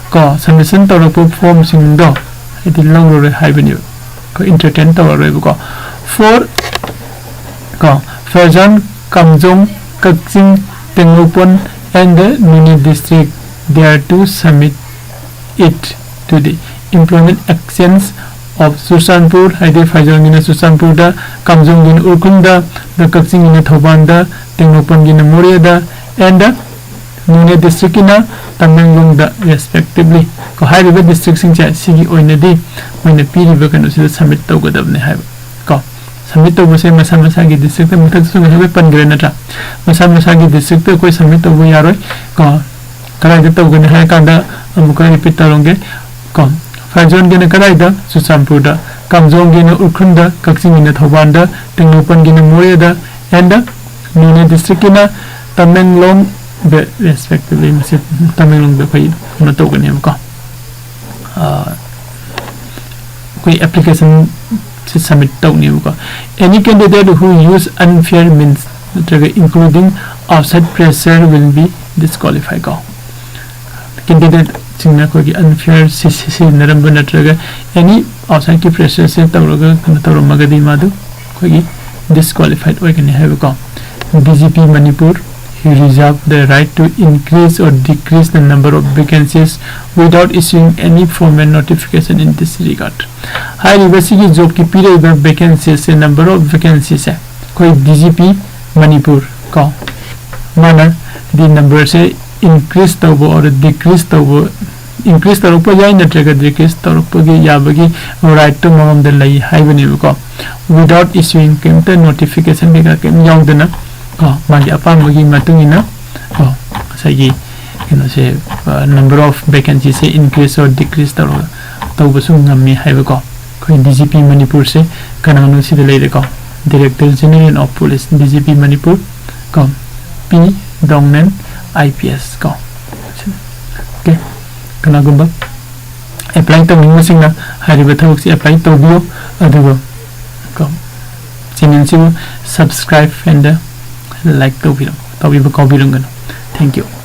ꯀꯣ, submission ꯇꯧꯔꯛꯄ formꯁꯤꯡꯗꯣ ꯍꯥꯏꯗꯤ ꯂꯧꯔꯔꯣꯏ ꯍꯥꯏꯕꯅꯦꯕ, ꯑꯩꯈꯣꯏ entertain ꯇꯧꯔꯔꯣꯏꯕꯀꯣ꯫ For, ꯀꯣ, Pherzawn, Kamjong, Kakching, Tengnoupal and the Noney district, they are to submit it to the employment exchange of Churachandpur, ꯍꯥꯏꯗꯤ Pherzawnꯒꯤꯅ ꯆꯨꯔꯆꯥꯟꯄꯨꯔꯗ, ꯀꯥꯝꯖꯣꯡꯒꯤꯅ ꯎꯈ꯭ꯔꯨꯜꯗ, ꯑꯗ ꯀꯛꯆꯤꯡꯒꯤꯅ ꯊꯧꯕꯥꯜꯗ, ꯇꯦꯡꯅꯧꯄꯜꯒꯤꯅ ꯃꯣꯔꯦꯗ, and Noney districtꯀꯤꯅ ꯇꯃꯦꯡꯂꯣꯡꯗ respectively꯫ ꯀꯣ, ꯍꯥꯏꯔꯤꯕ districtꯁꯤꯡꯁꯦ ꯁꯤꯒꯤ ꯑꯣꯏꯅꯗꯤ ꯃꯣꯏꯅ ꯄꯤꯔꯤꯕ ꯀꯩꯅꯣꯁꯤꯗ submit ꯇꯧꯒꯗꯕꯅꯦ ꯍꯥꯏꯕ, ꯀꯣ꯫ Submit ꯇꯧꯕꯁꯦ ꯃꯁꯥ ꯃꯁꯥꯒꯤ districtꯇ, ꯃꯊꯛꯇꯁꯨ ꯉꯁꯥꯏ ꯑꯩꯈꯣꯏ ꯄꯟꯈ꯭ꯔꯦ ꯅꯠꯇ꯭ꯔꯥ? ꯃꯁꯥ ꯃꯁꯥꯒꯤ districtꯇ ꯑꯩꯈꯣꯏ submit ꯇꯧꯕ ꯌꯥꯔꯣꯏ, ꯀꯣ꯫ ꯀꯗꯥꯏꯗ ꯇꯧꯒꯅꯤ ꯍꯥꯏꯔ ꯀꯥꯟꯗ ꯑꯃꯨꯛꯀ repeat ꯇꯧꯔꯝꯒꯦ, ꯀꯣ꯫ Pherzawnꯒꯤꯅ ꯀꯗꯥꯏꯗ? ꯆꯨꯔꯆꯥꯟꯄꯨꯔꯗ꯫ ꯀꯥꯝꯖꯣꯡꯒꯤꯅ ꯎꯈ꯭ꯔꯨꯜꯗ꯫ ꯀꯛꯆꯤꯡꯒꯤꯅ ꯊꯧꯕꯥꯜꯗ꯫ ꯇꯦꯡꯅꯧꯄꯜꯒꯤꯅ ꯃꯣꯔꯦꯗ꯫ And Noney districtꯀꯤꯅ ꯇꯃꯦꯡꯂꯣꯡꯗ respectively꯫ ꯃꯁꯤ ꯇꯃꯦꯡꯂꯣꯡꯗ ꯑꯩꯈꯣꯏ ꯀꯩꯅꯣ ꯇꯧꯒꯅꯦꯕꯀꯣ, ꯑ, ꯑꯩꯈꯣꯏ ꯑꯦꯄ꯭ꯂꯤꯀꯦꯁꯟꯁꯦ submit ꯇꯧꯅꯦꯕꯀꯣ꯫ Any candidate who use unfair means ꯅꯠꯇ꯭ꯔꯒ including outside pressure will be disqualified ꯀꯣ꯫ ꯀꯦꯟꯗꯤꯗꯦꯠꯁꯤꯡꯅ ꯑꯩꯈꯣꯏꯒꯤ ꯑꯟꯐꯤꯌꯔ ꯁꯤꯖꯤꯟꯅꯔꯝꯕ ꯅꯠꯇ꯭ꯔꯒ ꯑꯦꯅꯤ ꯑꯥꯎꯠꯁꯥꯏꯠꯀꯤ ꯄ꯭ꯔꯦꯁꯔꯁꯦ ꯇꯧꯔꯒ ꯀꯩꯅꯣ ꯇꯧꯔꯝꯃꯒꯗꯤ ꯃꯥꯗꯨ ꯑꯩꯈꯣꯏꯒꯤ ꯗꯤꯁꯀ꯭ꯋꯥꯂꯤꯐꯥꯏꯠ ꯑꯣꯏꯒꯅꯤ ꯍꯥꯏꯕꯀꯣ꯫ D G P Manipur, he reserve the right to increase or decrease the number of vacancies without issuing any formal notification in this regard꯫ ꯍꯥꯏꯔꯤꯕꯁꯤꯒꯤ ꯖꯣꯕꯀꯤ ꯄꯤꯔꯛꯏꯕ ꯚꯦꯀꯦꯟꯁꯤꯁꯦ, ꯅꯝꯕꯔ ꯑꯣꯐ ꯚꯦꯀꯦꯟꯁꯤꯁꯦ ꯑꯩꯈꯣꯏ D G P Manipur ꯀꯣ, ꯃꯥꯅ ꯗꯤ ꯅꯝꯕꯔꯁꯦ ꯏꯟꯀ꯭ꯔꯤꯁ ꯇꯧꯕ ꯑꯣꯔ ꯗꯤꯀ꯭ꯔꯤꯁ ꯇꯧꯕ, ꯏꯟꯀ꯭ꯔꯤꯁ ꯇꯧꯔꯛꯄ ꯌꯥꯏ ꯅꯠꯇ꯭ꯔꯒ ꯗꯤꯀ꯭ꯔꯤꯁ ꯇꯧꯔꯛꯄꯒꯤ ꯌꯥꯕꯒꯤ ꯔꯥꯏꯠꯇꯨ ꯃꯉꯣꯟꯗ ꯂꯩ ꯍꯥꯏꯕꯅꯦꯕꯀꯣ꯫ Without issuing, ꯀꯩꯝꯇ ꯅꯣꯇꯤꯐꯤꯀꯦꯁꯟ ꯀꯩꯀꯥ ꯀꯩꯝ ꯌꯥꯎꯗꯅ ꯀꯣ, ꯃꯥꯒꯤ ꯑꯄꯥꯝꯕꯒꯤ ꯃꯇꯨꯡ ꯏꯟꯅ ꯀꯣ, ꯉꯁꯥꯏꯒꯤ ꯀꯩꯅꯣꯁꯦ, number of vacancyꯁꯦ increase or decrease ꯇꯧꯔꯒ ꯇꯧꯕꯁꯨ ꯉꯝꯃꯤ ꯍꯥꯏꯕꯀꯣ꯫ ꯑꯩꯈꯣꯏ D G P ꯃꯅꯤꯄꯨꯔꯁꯦ ꯀꯅꯥꯅꯣ ꯁꯤꯗ ꯂꯩꯔꯦꯀꯣ, Director General of Police, D G P Manipur ꯀꯣ, P ꯗꯣꯡꯅꯦꯟ, I P S ꯀꯣ꯫ ꯑꯣꯀꯦ, ꯀꯅꯥꯒꯨꯝꯕ ꯑꯦꯄ꯭ꯂꯥꯏ ꯇꯧꯅꯤꯡꯕꯁꯤꯡꯅ ꯍꯥꯏꯔꯤꯕ ꯊꯕꯛꯁꯤ ꯑꯦꯄ꯭ꯂꯥꯏ ꯇꯧꯕꯤꯌꯨ, ꯑꯗꯨꯒ ꯀꯣ, ꯆꯦꯅꯦꯜꯁꯤꯕꯨ subscribe and like ꯇꯧꯕꯤꯔꯝ-, ꯇꯧꯕꯤꯕ ꯀꯥꯎꯕꯤꯔꯝꯒꯅꯨ꯫ Thank you꯫